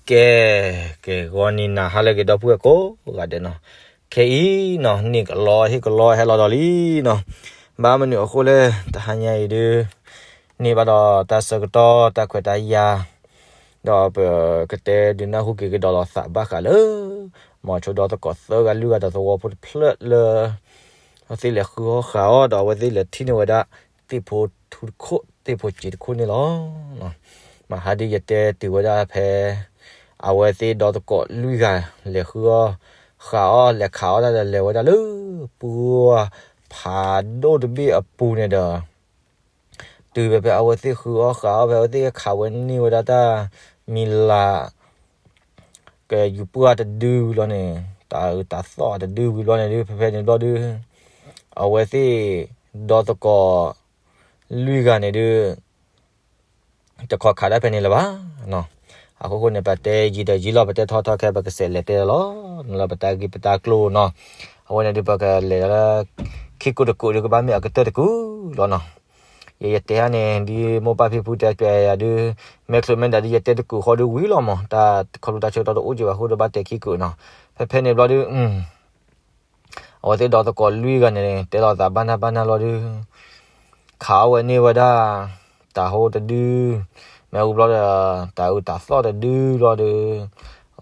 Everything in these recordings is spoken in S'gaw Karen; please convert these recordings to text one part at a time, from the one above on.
ကဲ, ကဲ ဂီၤနံၤနၤဟါလၢအဂ့ၤ ဒီပုၢ်ဝဲၢ်ကိးဂၤဒဲးနီၤ, ခဲအံၤနီၤ န့ၣ်ကလီဟ့ၣ်ကလီဟဲလီၤဒီးလံနီၤ, ဘၣ်မနုၤအဃိလဲၣ် တဟါညါအံၤဒုး န့ၢ်ဘၣ်ဒီးတၢ်ဆၢကတီၢ်တၢ်ခွဲးတၢ်ယာ်, ဒီးပကတဲဒုးနၢ်ဟူက့ၤကဒီးလိာ်သးဘၣ်ဃးလၢ မီၤဆိဒီသကိးသၢဂၤလွံၢ်ဂၤဒီးသဝီဖိတဖျၢၣ်လၢ အဝဲသ့ၣ်လဲၤဃုအီၣ်ဃးအီၣ် ဒီးအဝဲသ့ၣ်လဲၤထံၣ်န့ၢ်ဝဲဒၣ် သ့ၣ်ဖိထူတခိၣ် သ့ၣ်ဖိစ့တခိၣ်န့ၣ်လီၤ. မဟါဒ်ယတဲတုၤဝဲဒၣ်ဖဲ အဝဲသ့ၣ်ဒီသကိးလွံၢ်ဂၤ လဲၤဃုအီၣ်ဃးအီၣ် လဲၤခးအီၣ်တၢ်ဒီး လဲၤဝဲဒၣ်လၢ ပှၢ်ဖးဒိၣ်တဘ့ၣ်အပူၤန့ၣ်ဒီး တုၤဖဲဖဲအဝဲသ့ၣ်ဃုအီၣ်ဃးအီၣ် ဖဲအဝဲသ့ၣ်ခးဝဲန့ၢ်ဝဲဒၣ်တၢ်မံၤလၤ ကယူၤပှၢ်တဒုလီၤန့ၣ်, တၢ်အုးတၢ်သီၣ်တဒုဝံၤဘျီန့ၣ်ဒုး ဖဲဖဲန့ၣ်ဘျီဒုး အဝဲသ့ၣ်ဒီသကိးလွံၢ်ဂၤန့ၣ်ဒုး တခီခးဒၣ်ဖဲန့ၣ်လၢၤဘၣ်. အဃိဃိန့ၣ် ပတဲယံာ်ဒီးယံာ်လီၤ ပတဲထီထီခဲ ပကစးလဲၤတဲလီၤ လၢပတၢ်ဂ့ၢ်ပတၢ်ကျိၤနီၤ. အဝဲန့ၣ်ဒုး ပကလဲၤလၢ ခံကူတကူးဒုး ကဘၣ်မ့ၢ်အကတၢၢ်တကူးလီၤနီၤ. ယယတဲဟါန့ၣ် ဒ်မိၢ်ပၢ်ဖံဖုတဲပျဲယၤဒုး မဲာ်ချူမဲာ်ဒၣ်ဒ်ယတဲတကူးဃီဒုးဝံၤလီၤမး, တၢ်ခီဖျိတၢ်ဆၢကတီၢ်တအိၣ်က့ၤဘၣ်အဃိဒီး ဘၣ်တဲခံကူးနီၤ. ဖဲဖဲန့ၣ်ဘျီဒုး အဝဲသ့ၣ်ဒီသကိးလွံၢ်ဂၤန့ၣ် တဲလိာ်သးဘၣ်နၢ်ဘၣ်နၢ်လီၤဒုး ခးအီၣ်ဝဲန့ၢ်ဝဲဒၣ် တၢ်ဟိတဒု မ့ၢ်ဝံၤဘျီဒီး တၢ်အုးတၢ်သီၣ်တဒုလီၤဒုး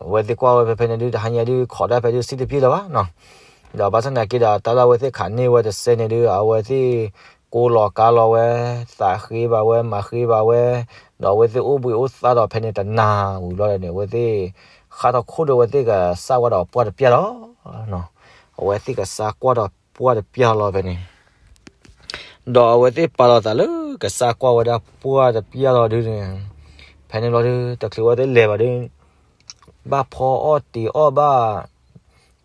အဝဲသ့ၣ်ကွၢ်ဝဲဖဲဖဲန့ၣ်ဒုး တဟါညါဒုး ခိးဒၣ်ဖဲဒုး စံၣ်တပျ့ၤလၢၤဘၣ်နီၤ. ဒီးဘၣ်ဆၣ်သနာ်က့ဒီး တၢ်လၢအဝဲသ့ၣ်ခးန့ၢ်ဝဲတစဲးန့ၣ်ဒုး အဝဲသ့ၣ်ကိးလီၤကါလီၤဝဲ သးဃ့ဘၣ်ဝဲ မၤဃ့ဘၣ်ဝဲ, ဒီးအဝဲသ့ၣ်အိၣ်ဘှံးအိၣ်သါဒီးဖဲန့ၣ်တနၤဝံၤဘျီန့ၣ် အဝဲသ့ၣ် ဃၣ်ထီၣ်ခိၣ်ဒီး အဝဲသ့ၣ်ကစၢ်ကွၢ်ဒီးပှၢ်တပျၢ်လီၤ. အဝဲသ့ၣ်ကစၢ်ကွၢ်ဒီးပှၢ်တပျၢ်လီၤဖဲန့ၣ် ဒီးအဝဲသ့ၣ်ပာ်လီၤသးလၢကစၢ်ကွၢ်ဝဲဒၣ်ပှၢ်တပျၢ်လီၤဒုးန့ၣ်, ဖဲန့ၣ်ဘျီဒုး တချုးဝဲသ့ၣ်လဲၤဘၣ်ဒုး ဘၣ်ဖီအီၣ်တ့ၤအီၣ်ဘၣ်,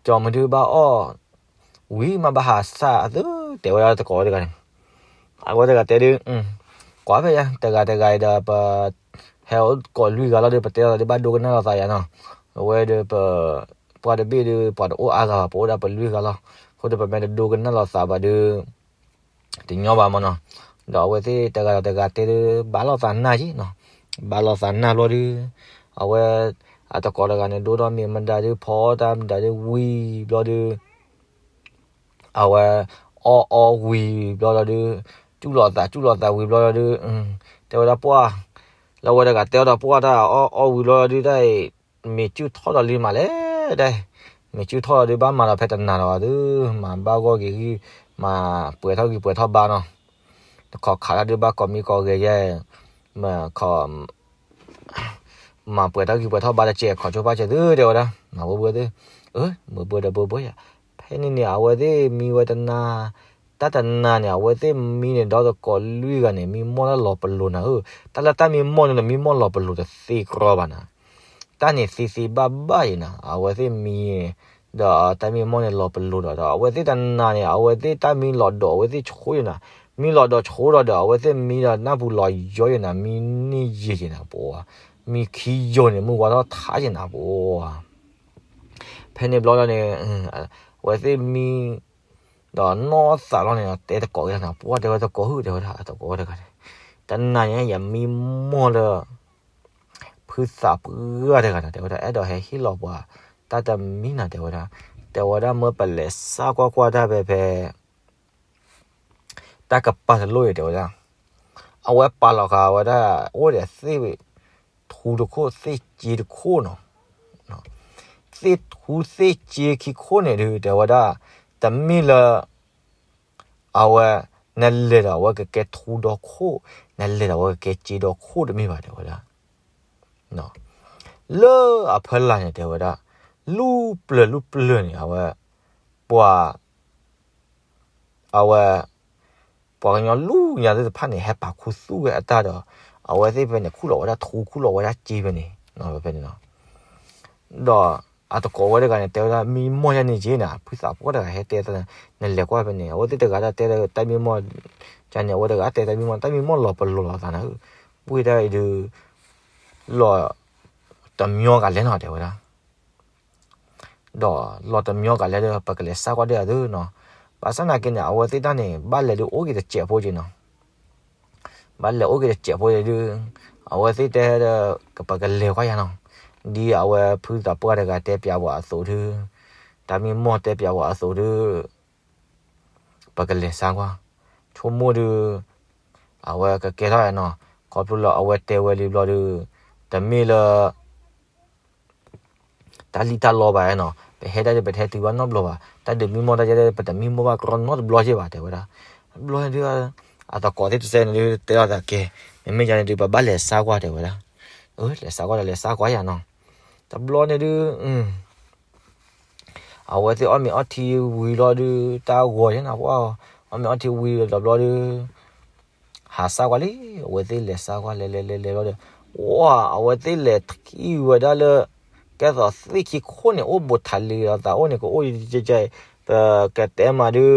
ကၠီမုၢ်ဒုးဘၣ်အီၣ် ဝံၤမးဘၣ်ဟးစၢ်အသုတဲဝဲဒၣ်တကိးဝဲတဂၤန့ၣ်, အဝဲတဂၤတဲဒုး ကွၢ်ဖဲယၤ တဂၤတဂၤအံၤဒီး ပ ဟဲအိၣ်ကိးလွံၢ်ဂၤလီၤဒုး ပတဲလီၤသးဒုး ဘၣ်ဒိကနၣ်လိာ်သးယၤနီၤ. အဝဲဒီးပ ပှၢ်တဘ့ၣ်ဒုး ပှၤတအိၣ်အါဂၤဘၣ် ပအိၣ်ဒၣ်ပလွံၢ်ဂၤလီၤ. အဃိဒီးပမ့ၢ်တဒိကနၣ်လိာ်သးဘၣ်ဒုး တညီဘၣ်မးနီၤ. ဒီးအဝဲသ့ၣ်တဂၤဒီးတဂၤတဲဒုး ဘၣ်လိာ်သးနၢ်က့နီၤ. ဘၣ်လိာ်သးနၢ်ဘျီဒုး အဝဲ အတကိးတဂၤန့ၣ် ဒိၣ်ထီၣ်မ့ၤမဒါဒုး ဖီအီၣ်တၢ်မဒါဒုးဝံၤဘျီဒုး အဝဲ အီၣ်အီၣ်ဝံၤဘျီလီၤဒုး စူၣ်လိာ်သးစူၣ်လိာ်သးဝံၤဘျီလီၤဒုး တဲဝဲဒၣ်ပှၢ် လၢဝဲတဂၤတဲအီၤဒီးပှၢ်တၢ်အီၣ်အီၣ်ဝံၤဘျီလီၤဒုး တၢ်အံၤ မ့ၤစူၣ်ထီၣ်ဒီးလံမးလဲၣ် တၢ်အံၤ မ့ၤစူၣ်ထီၣ်လီၤဒုး ဘၣ်မၤလီၤဖဲတနၤဒီးဒုး မၤဘၣ်ဂီၢ်က့ၤဂံၢ် မၤပှဲၤထီၣ်ဂံၢ်ပှဲၤထီၣ်ဘါနီၤ. တခီခးတၢ်ဒုးဘၣ်ကိးမံၤကိးဂၤယဲၢ် မၤ မၤပှဲၤထီၣ်ဂံၢ်ပှဲၤထီၣ်ဘါတစဲး ခိးဆိပာ်စဲးသုတဲဝဲဒၣ် မၤဘိဘိသု အၢ ဘိဘိဒီးဘိဘိယၤ ဖဲန့ၣ်န့ၣ် အဝဲသ့ၣ်မံဝဲတနၤ တၢ်တနၤန့ၣ် အဝဲသ့ၣ်မံန့ၣ် ဒီသကိးလွံၢ်ဂၤန့ၣ် မံမီၢ်လၢလီၤပလိာ်နၤဧၢ, တၢ်လၢတၢ်မံမီၢ်န့ၣ်ဒီး မံမီၢ်လီၤပလိာ်တသ့ကြီဘၣ်နၤ, တၢ်န့ၣ်သ့သ့ဘၣ်ဘၣ်ယဲနၤ အဝဲသ့ၣ်မံန့ၣ် ဒီးတၢ်မံမီၢ်န့ၣ်လီၤပလိာ်ဒီး ဒီးအဝဲသ့ၣ်တနၤန့ၣ် အဝဲသ့ၣ်တၢ်မံလီၤဒိး အဝဲသ့ၣ်ဆိယဲနၤ, မံလီၤဒိးဆိဒီးဒီး အဝဲသ့ၣ်မံဒီးနၢ်ပူၤလီၤယီယဲနၤ မံန့ၢ်ယဲၢ်ယဲနၤပအိၣ်, မံခံယီန့ၣ် မုၢ်ဝါထီၣ်ထါယဲနၤပအိၣ် ဖဲန့ၣ်ဘျီလီၤန့ၣ် အဝဲသ့ၣ်မံ ဒီးနီၢ်သးလီၤန့ၣ် တဲသကိးက့ၤနၤ ပှၢ်တဲဝဲသကိးဟုၣ် တဲဝဲဒၣ် သကိးဝဲတဂၤန့ၣ် တနၤန့ၣ် ယမံမီၢ်လၢ ဖုသးပှၢ်တဂၤန့ၣ် တဲဝဲဒၣ် အဲၣ်ဒိးဟဲဟ့ၣ်လီၤပှၤ တၢ်တမံနၤ တဲဝဲဒၣ်, တဲဝဲဒၣ်မ့ၢ်ပလဲၤစၢ်ကွၢ်ကွၢ်တၢ်ဖဲဖဲ တၢ်ကပၤတလိၣ်အံၤ တဲဝဲဒၣ်, အဝဲပာ်လီၤဃာ်ဝဲဒၣ် အိၣ်ဒီးသ့ၣ်ထူတခိၣ် သ့ၣ်စ့တခိၣ်နီၤ, သ့ၣ်ထူသ့ၣ်စ့ခံခိၣ်န့ၣ်ဒုး တဲဝဲဒၣ် တမ့ၢ်လၢ အဝဲ နလဲၤဒီးအဝဲကကဲထူဒီခိၣ်, နလဲၤဒီးအဝဲကကဲစ့ဒီခိၣ်တမ့ၢ်ဘၣ် တဲဝဲဒၣ် လၢအဖီလာ်န့ၣ် တဲဝဲဒၣ် လူၢ်ပျၢၤလူၢ်ပျၢၤန့ၣ် အဝဲ ပှၤ အဝဲ ပှၤကညီလူၢ်ညါသ့ၣ်တဖၣ်န့ၣ် ဟဲပာ်ခူသူၣ်ဝဲအတၢ်ဒီး အဝဲသ့ၣ်ဖဲန့ၣ် ခူၣ်လီၤဝဲဒၣ်ထူ ခူၣ်လီၤဝဲဒၣ်စ့ဖဲန့ၣ် ဖဲန့ၣ်လီၤ. ဒီးအသကိးဝဲတဂၤန့ၣ် တဲဝဲဒၣ် မံမီၢ်ယဲန့ၣ်က့နၤ, ဖုသးပှၢ်တဂၤဟဲတဲ နလဲၤကွၢ်ဖဲန့ၣ် အဝဲသ့ၣ်တဂၤဒၣ်တဲတၢ်မံမီၢ် ကန့ၣ် အဝဲတဂၤတဲတၢ်မံမီၢ် တၢ်မံမီၢ်လီၤပလိာ်လီၤသးနၤဧၢ, ပှ့ၢ်တၢ်အံၤဒုး လီၤတမညီဂၤလဲၣ်နီၤ တဲဝဲဒၣ် ဒီးလီၤတမညီဂၤလဲၣ်ဒီး ပကလဲၤစၢ်ကွၢ်ဒၣ်အသုနီၤ, ဘၣ်ဆၣ်သနာ်က့န့ၣ် အဝဲသ့ၣ်တၢ်န့ၣ် ဘၣ်လဲၤဒုးအိၣ်က့ၤတစဲးဖိက့နီၤ ဘၣ်လဲၤအိၣ်က့ၤတစဲးဖိဒုး အဝဲသ့ၣ်တဲဒီး ပကလဲၤကွၢ်ယၤနီၤ, ဒ်အဝဲဖုသးပှၢ်တဂၤတဲပၠးပှၤအသိးဒု, တၢ်မံမီၢ်တဲပၠးပှၤအသိးဒု, ပကလဲၤဆါကွၢ်, ဆိကမိၣ်ဒု, အဝဲကကဲထီၣ်နီၤ, ခီဖျိလၢအဝဲတဲဝဲလံဘျီဒု, တမ့ၢ်လၢ တၢ်လံၣ်တၢ်လီဘၣ်နီၤ, ပဟဲဒၣ်ဒီးပတဟဲတုၤဘၣ်နီတဘျီဘၣ်, တၢ်ဒုးမံမီၢ်တၢ်ယဲဒၣ်ဒီး ပတမံမီၢ်ဘၣ်ကြီနီတဘျီယဲဘၣ် တဲဝဲဒၣ်. ဘျီန့ၣ်ဒု, အသကိးသ့ၣ်တစဲးန့ၣ်ဒု တဲလီၤသးကဲ, မ့မ့ၢ်ယၤန့ၣ်ဒု ပဘၣ်လဲၤဆါကွၢ် တဲဝဲဒၣ်. အၢ လဲၤဆါကွၢ်ဒီး လဲၤဆါကွၢ်ယၤနီၤ. တဘျီန့ၣ်ဒု အဝဲသ့ၣ်အီၣ်မ့ၤအီထံဝံၤလီၤဒု တၢ်ဂီၤယဲနီၤ, ပှၤအီၣ်မ့ၤအီထံဝံၤဒီးဘျီဒု ဟးဆါကွၢ်လံ, အဝဲသ့ၣ်လဲၤဆါကွၢ် လဲၤလဲၤလဲၤလဲၤလီၤဒီး, ဝါ အဝဲသ့ၣ်လဲၤထံၣ်ဝဲဒၣ်လၢ ကဲသိးသ့ၣ်ခံခိၣ်န့ၣ် အိၣ်ဘူးထးလံၤဒီးသးအိၣ်န့ၣ် ကအိၣ်ကဲကဲ, ပကတဲမးဒု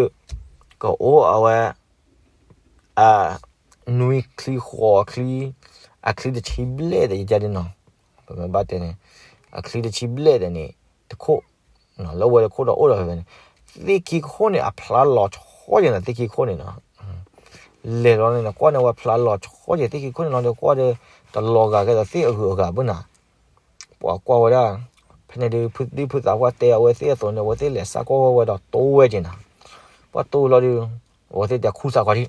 ကအိၣ်အဝဲ အနွံချံဃိးချံ, အချံတဆံဘျဲၣ်ဒီးယတဲဒ်နီၤ, ပမ့ၢ်ဘၣ်တဲန့ၣ်, အချံတဆံဘျဲၣ်ဒီးန့ၣ် တခိၣ်, လၢဝဲတခိၣ်ဒီးအိၣ်ဒီးဖဲန့ၣ်, သ့ၣ်ခံခိၣ်န့ၣ် အဖျါလီၤဆီယဲနီၤ, သ့ၣ်ခံခိၣ်န့ၣ်နီၤ, လဲၤလီၤန့ၣ် ကွၢ်န့ၣ်ဝဲဖျါလီၤဆီယဲ သ့ၣ်ခံခိၣ်န့ၣ်လီၤဒီး ကွၢ်ဒီး တလီၤဂာ်ကဲသိးသ့ၣ်အဂုၤအဂၤဘၣ်နီၤ. ပှၤကွၢ်ဝဲဒၣ်, ဖဲန့ၣ်ဒု ဖုဒံၣ်ဖုသးပှၢ်တဲအဝဲသ့ၣ်အသိးန့ၣ် အဝဲသ့ၣ်လဲၤဆါကွၢ်ဝဲဒီးတိဝဲက့ၤနီၤ, ပှၤတိလီၤဒု, အဝဲသ့ၣ်တဲခူၣ်ဆါကွၢ်ဒံး,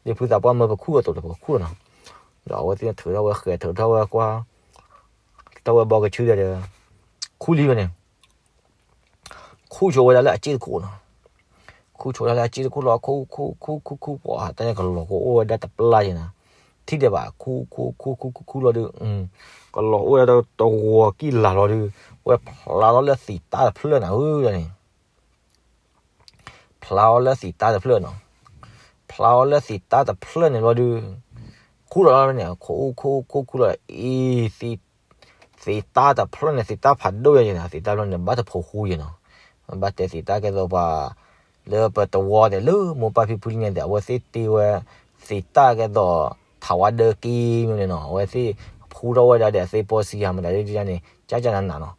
ဒ်ဖုသးပှၢ်မၢပခူၣ်အသိးဒီးပကခူၣ်နီၤ, ဒီးအဝဲသ့ၣ်ထုးထီၣ်ဝဲဃဲၤ ထုးထီၣ်ဝဲကွၢ်, ထုးထီၣ်ဝဲဘီကဆူဒီး, ခူၣ်လံဝဲန့ၣ် ခူၣ်ဆိဝဲဒၣ်လၢအစ့ၣ်တခိၣ်နီၤ, ခူၣ်ဆိဝဲဒၣ်လၢအစ့ၣ်တခိၣ်လီၤ, ခူၣ်ခူၣ်ခူၣ်ခူၣ်ခူၣ်ခူၣ် ပှၤတၢ်န့ၣ်ကလီၤကအိၣ်ဝဲဒၣ်တပျၢ်ယဲနီၤ, ထံၣ်ဒဲးဘၣ် ခူၣ်ခူၣ်ခူၣ်ခူၣ်ခူၣ်ခူၣ်လီၤဒု, ကလီၤအိၣ်ဝဲဒၣ်တဝီၤကံၢ်လၤလီၤဒု, ဝဲဖျါထီၣ်လၢသံးတၢ်တဖျၢၣ်နၤဧၢန့ၣ် ဖျါအီၤလၢသံးတၢ်တဖျၢၣ်နီၤ, ဖျါအီၤလၢသံးတၢ်တဖျၢၣ်န့ၣ်လီၤဒု, ခူၣ်လီၤန့ၣ် ခူၣ်ခူၣ်ခူၣ်ခူၣ်လီၤအံၤ, သံးတၢ်တဖျၢၣ်န့ၣ် သံးတၢ်ဖးဒိၣ်ယဲနီၤ, သံးတၢ်ဖျၢၣ်န့ၣ် ဘၣ်တဖိးဃူယဲနီၤ, ဘၣ်တဲသံးတၢ်ကဲသိးပှၤ လၢပတဝီဒဲးလၢမိၢ်ပၢ်ဖံဖုလၢညါဒဲး အဝဲသ့ၣ်တ့ဝဲ သံးတၢ်ကဲသိး ထးဝါဒၢက့မ့ၢ်န့ၣ်နီၤ, အဝဲသ့ၣ်ဖူထီၣ်ဝဲဒၣ်ဒီးအသ့ၣ်ပီစံယၤမတၤဒ်န့ၣ် ကၠၢ်ကၠၢ်နးနးနီၤ,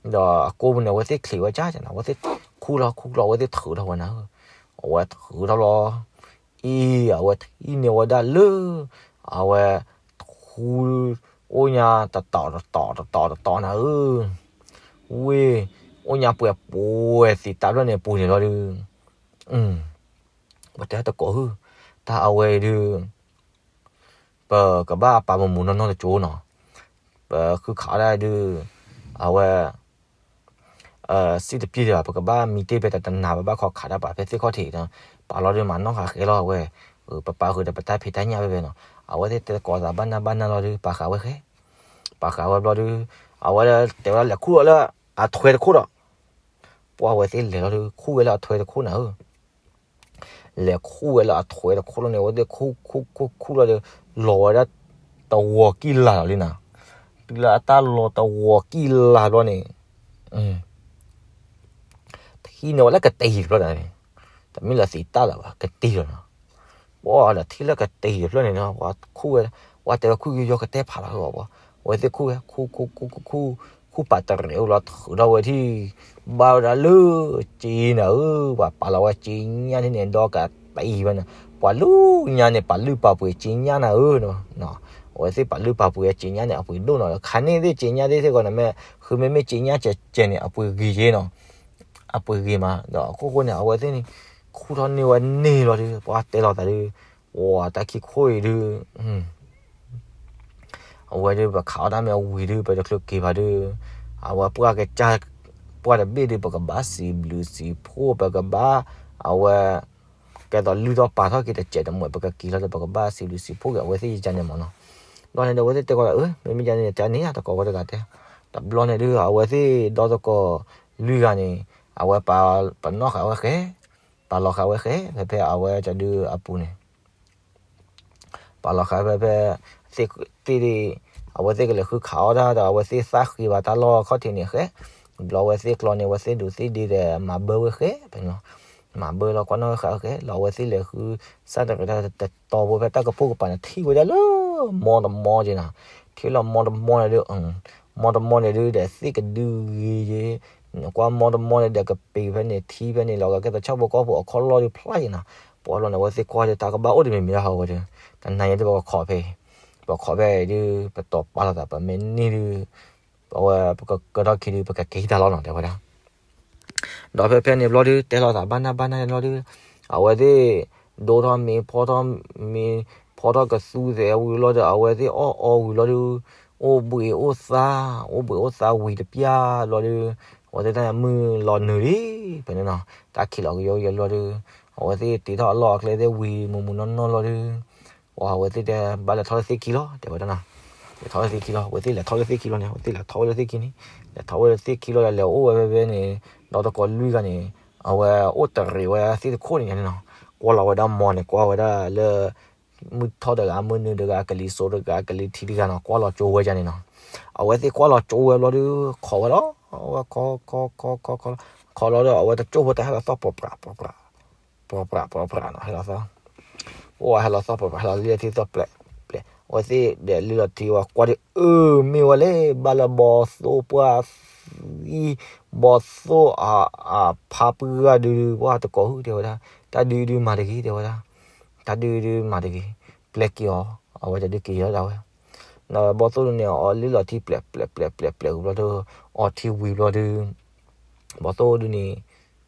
ဒီးအကိပူၤန့ၣ် အဝဲသ့ၣ်ချံးဝဲကၠၢ်ကၠၢ်နီၤ, အဝဲသ့ၣ်ခူၣ်လီၤခူၣ်လီၤ အဝဲသ့ၣ်ထုးထီၣ်ဝဲနၤဧၢ, အဝဲထုးထီၣ်လီၤ အံၤ အဝဲထံၣ်န့ၢ်ဝဲဒၣ်လၢ အဝဲ ထူ အိၣ်ညါတတီၤတတီၤတတီၤတတီၤနၤဧၢ, ဝ့ၢ် အိၣ်ညါပှဲၤပှဲၤသံးတၢ်ဖျၢၣ်န့ၣ်ပူၤန့ၣ်လီၤဒု, ပတဲတကိးဧၢ, တၢ်အဝဲဒု ပကဘၣ်ပာ်မူမူနီၢ်နီၢ်တကၠိနီၤ, ပဃုခးအီၣ်ဒၣ်ဒု အဝဲ စံၣ်တပျ့ၢ်ဒံးဘၣ် ပကဘၣ်မံတ့ၢ်ဖဲတနၤ ပဘၣ်ခီခးတၢ်ပာ်ဖဲသ့ၣ်ခီၣ်ထံးနီၤ, ပာ်လီၤဒုးမၤနီၣ်ဃာ်ဃဲလီၤဝဲ, ပပာ်ဃုာ်ဒီးပတၢ်ဖံးတၢ်ညၣ်ဖဲဖဲနီၤ, အဝဲသ့ၣ်တဲသကိးသးဘၣ်နၢ်ဘၣ်နၢ်လီၤဒုး ပာ်ဃာ်ဝဲဃဲ, ပာ်ဃာ်ဝဲဘျီဒုး, အဝဲတဲဝဲဒၣ်လဲၤခူၣ်လီၤလၢ အထွဲတခိၣ်ဒီး, ပှၤအဝဲသ့ၣ်လဲၤလီၤဒုး ခူၣ်ဝဲလၢအထွဲတခိၣ်နၤဧၢ လဲၤခူၣ်ဝဲလၢအထွဲတခိၣ်လီၤန့ၣ် အဝဲသ့ၣ်ခူၣ်ခူၣ်ခူၣ်ခူၣ်လီၤဒီး လီၤဝဲဒၣ်တဝီၤကံၢ်လၤလီၤလံနၤ, တုၤလၢအတၢ်လီၤတဝီၤကံၢ်လၤဘျီန့ၣ် ထံၣ်န့ၢ်ဝဲလၢကတံၤတဖျၢၣ်န့ၣ်, တမ့ၢ်လၢသံးတၢ်လၢၤဘၣ် ကတံၤလီၤနီၤ, ပှၤဒီးထံၣ်လၢကတံၤတဖျၢၣ်န့ၣ်နီၤ ပှၤခူၣ်ဝဲ, ပှၤတဲဝဲခူၣ်ယိယိကတဲဖးလီၤဟီၣ်ဘၣ်, အဝဲသ့ၣ်ခူၣ်ဝဲ ခူၣ်ခူၣ်ခူၣ်ခူၣ်ခူၣ် ခူၣ်ပာ်တရဲးအိၣ်လီၤထုးထီၣ်ဝဲထံၣ်, ဘၣ်ဝဲဒၣ်လၢ က့နၤဧၢ, ပှၤပာ်လီၤဝဲက့ညၣ်န့ၣ်ဒီးကတံၤဝဲန့ၣ်, ပှၤလၢညါန့ၣ် ပာ်လုၢ်ပာ်ပှ့ၤက့ညၣ်နၤဧၢ, အဝဲသ့ၣ်ပာ်လုၢ်ပာ်ပှ့ၤက့ညၣ်န့ၣ် အပှ့ၤဒိၣ်နီၤ, ခါန့ၣ်သ့ၣ်က့ညၣ်သ့ၣ်စ့ၢ်ကီးန့ၣ်မ့ၢ် ဃုမ့မ့ၢ်က့ညၣ်ကဲးကဲးန့ၣ် အပှ့ၤဂ့ၤက့နီၤ အပှ့ၤဂ့ၤမး ဒီးအခိၣ်ဃိန့ၣ် အဝဲသ့ၣ်န့ၣ် ခူၣ်ထီၣ်န့ၢ်ဝဲန့ၢ်လီၤဒုး ပှၤတဲလီၤသးဒုး, ဝဲတၢ်ခံခိၣ်အံၤဒုး အဝဲဒုး ပခးအီၣ်တၢ်မ့ၢ်ဝံၤဒုး ပတချုးက့ၤဘၣ်ဒုး, အဝဲပှၢ်ကစၢ် ပှၢ်တဘ့ၣ်ဒုး ပကဘၣ်စံးဘျုးစံးဖှိၣ် ပကဘၣ် အဝဲ ကဲသိးလုၢ်ထီၣ်ပာ်ထီၣ်က့ၤတစဲးတမှဲး ပကက့ၤလီၤဒီး ပကဘၣ်စံးဘျုးစံးဖှိၣ်က့ၤ အဝဲသ့ၣ်ယကန့ၣ်မးနီၤ. ဘျီန့ၣ်ဒီး အဝဲသ့ၣ်တဲကီးလၢ အၢ မ့မ့ၢ်ယန့ၣ် တၢ်န့ၣ် တကိးဝဲတဂၤတဲ, တဘျီန့ၣ်ဒုး အဝဲသ့ၣ်ဒီသကိးလွံၢ်ဂၤန့ၣ် အဝဲပာ် ပနီၣ်ဃာ်ဝဲဃဲ, ပာ်လီၤဃာ်ဝဲဃဲ ဖဲဖဲအဝဲကဒုးအပူၤန့ၣ် ပာ်လီၤဃာ်ဖဲဖဲ သ့ၣ် အဝဲသ့ၣ်ကလဲၤဃုခးအီၣ်တၢ်ဒီး အဝဲသ့ၣ်သၣ်ဃ့ဘၣ်တၢ်လီၢ်ခီၣ်ထံးန့ၣ်ဃဲ, ဘျီအဝဲသ့ၣ်ကျီန့ၣ် အဝဲသ့ၣ်ဒိးသ့ၣ်ဒ့ဒီး မၤဘၢဝဲဃဲဖဲန့ၣ်လီၤ. မၤဘၢလီၤ ကွၢ်နီၣ်ဃာ်ဃဲလီၤ အဝဲသ့ၣ်လဲၤဃု စၣ်တရံးတတီၤဖိဖဲတၢ်ကပိာ်ကပၤန့ၣ် ထံၣ်ဝဲဒၣ်လၢ မီတမီက့နီၤ, ထံၣ်လီၤမီတမီန့ၣ်ဒုး မီတမီန့ၣ်ဒုးဒီး သ့ၣ်ကဒုဂ့ၤက့, ကွၢ်မီတမီန့ၣ်ဒီး ကပ့ၤဖဲန့ၣ် ထံဖဲန့ၣ်လီၤ ကဲသိးဆၣ်ဖိကီၢ်ဖိအခီၣ်လီၢ်ဒုးဖျါက့နီၤ. ပှၤလီၤန့ၣ် အဝဲသ့ၣ်ကွၢ်ဒုး တၢ်ကဘၣ်အိၣ်တမံၤမံၤလၢဟီဝဲဒုး, တနၤညါဒုး ပကခိးဖဲအံၤ, ပခိးဖဲအံၤဒုး ပတီၤပာ်လိာ်သး ပမ့ၢ်န့ၢ်ဒုး အဝဲပကကၢထီၣ်ခံဒု ပကက့ၤတၢ်လီၤနီၤ တဲဝဲဒၣ်. ဒီးဖဲဖဲန့ၣ်ဘျီဒု တဲလိာ်သးဘၣ်နၢ်ဘၣ်နၢ်န့ၣ်ဘျီဒု အဝဲသ့ၣ် ဒိထီၣ်မ့ၤ ဖီထီၣ်မ့ၤ ဖီထီၣ်ကသူသဲးဝံၤဘျီဒီး အဝဲသ့ၣ်အီၣ်အီဝံၤဘျီဒု အိၣ်ဘှံးအိၣ်သါ အိၣ်ဘှံးအိၣ်သါဝံၤတပျၢ်ဘျီဒု အဝဲသ့ၣ်တၢ်မုၢ်လီၤနုာ်လံ ဖဲန့ၣ်နီၤ တၢ်ခံးလီၤကယီကယီဘျီဒု အဝဲသ့ၣ်တ့ထီၣ်အလီၢ်အကျဲသ့ၣ်ဝံၤမုၢ်မုၢ်နီၢ်နီၢ်ဘျီဒု အဝဲသ့ၣ်တဲဘၣ်လဲၤထီၣ်လၢသ့ၣ်ခံလီၤ တဲဝဲဒၣ်နီၤ. လဲၤထီၣ်လၢသ့ၣ်ခံလီၤ အဝဲသ့ၣ်လဲၤထီၣ်လၢသ့ၣ်ခံလီၤန့ၣ် အဝဲသ့ၣ်လဲၤထီၣ်ဝဲလၢသ့ၣ်ခံန့ၣ် လဲၤထီၣ်ဝဲလၢသ့ၣ်ခံလီၤဒီး လဲၤအိၣ်ဝဲဖဲဖဲန့ၣ် ဒီးတကိးလွံၢ်ဂၤန့ၣ် အဝဲအိၣ်တရံးဝဲသ့ၣ်တခိၣ်န့ၣ်န့ၣ်နီၤ ကွၢ်လီၤဝဲဒၣ်မီၤန့ၣ် ကွၢ်ဝဲဒၣ်လၢ မုၢ်ထီၣ်တဂၤ မုၢ်နုာ်တဂၤ ကလံၤစိးတဂၤ ကလံၤထံးတဂၤနီၤ ကွၢ်လီၤကၠိဝဲဒၣ်န့ၣ်နီၤ. အဝဲသ့ၣ်ကွၢ်လီၤကၠိဝဲဘျီဒု ခိးဝဲလီၤ ဝဲခိးခိးခိးခိးခိး ခိးလီၤဒီး အဝဲတကၠိဖိတၢ်ဟဲလီၤသီၣ်ပြးပြး ပြးပြး ပြးပြး ပြးပြးနီၤ ဟဲလီၤသီၣ် အိၣ်ဝဲဟဲလီၤသီၣ်ပြးပြး ဟဲလီၤလံထံသီၣ်ပျဲးပျဲး အဝဲသ့ၣ်ဒဲးလံလီၤထံဝဲကွၢ်ဒု အၢ မ့ၢ်ဝဲလဲၣ် ဘၣ်လၢဘီသိၣ်ပှၢ်သံ ဘီသိၣ်အဖါပှၢ်ဒု ပှၢ်တကိးဟုၣ်တဲဝဲဒၣ် တၢ်ဒုဒုမၤတဂ့ၤ တဲဝဲဒၣ် တၢ်ဒုဒုမၤတဂ့ၤ ပျဲက့ၤအီၤ အဝဲတဒုက့ၤလီၤဒၣ်ဝဲ ဘီသိၣ်ဒုန့ၣ် အီၤလံလီၤထံပျဲးပျဲးပျဲးပျဲးပျဲးဝံၤဘျီဒု အီထံဝံၤဘျီဒု ဘီသိၣ်ဒုန့ၣ်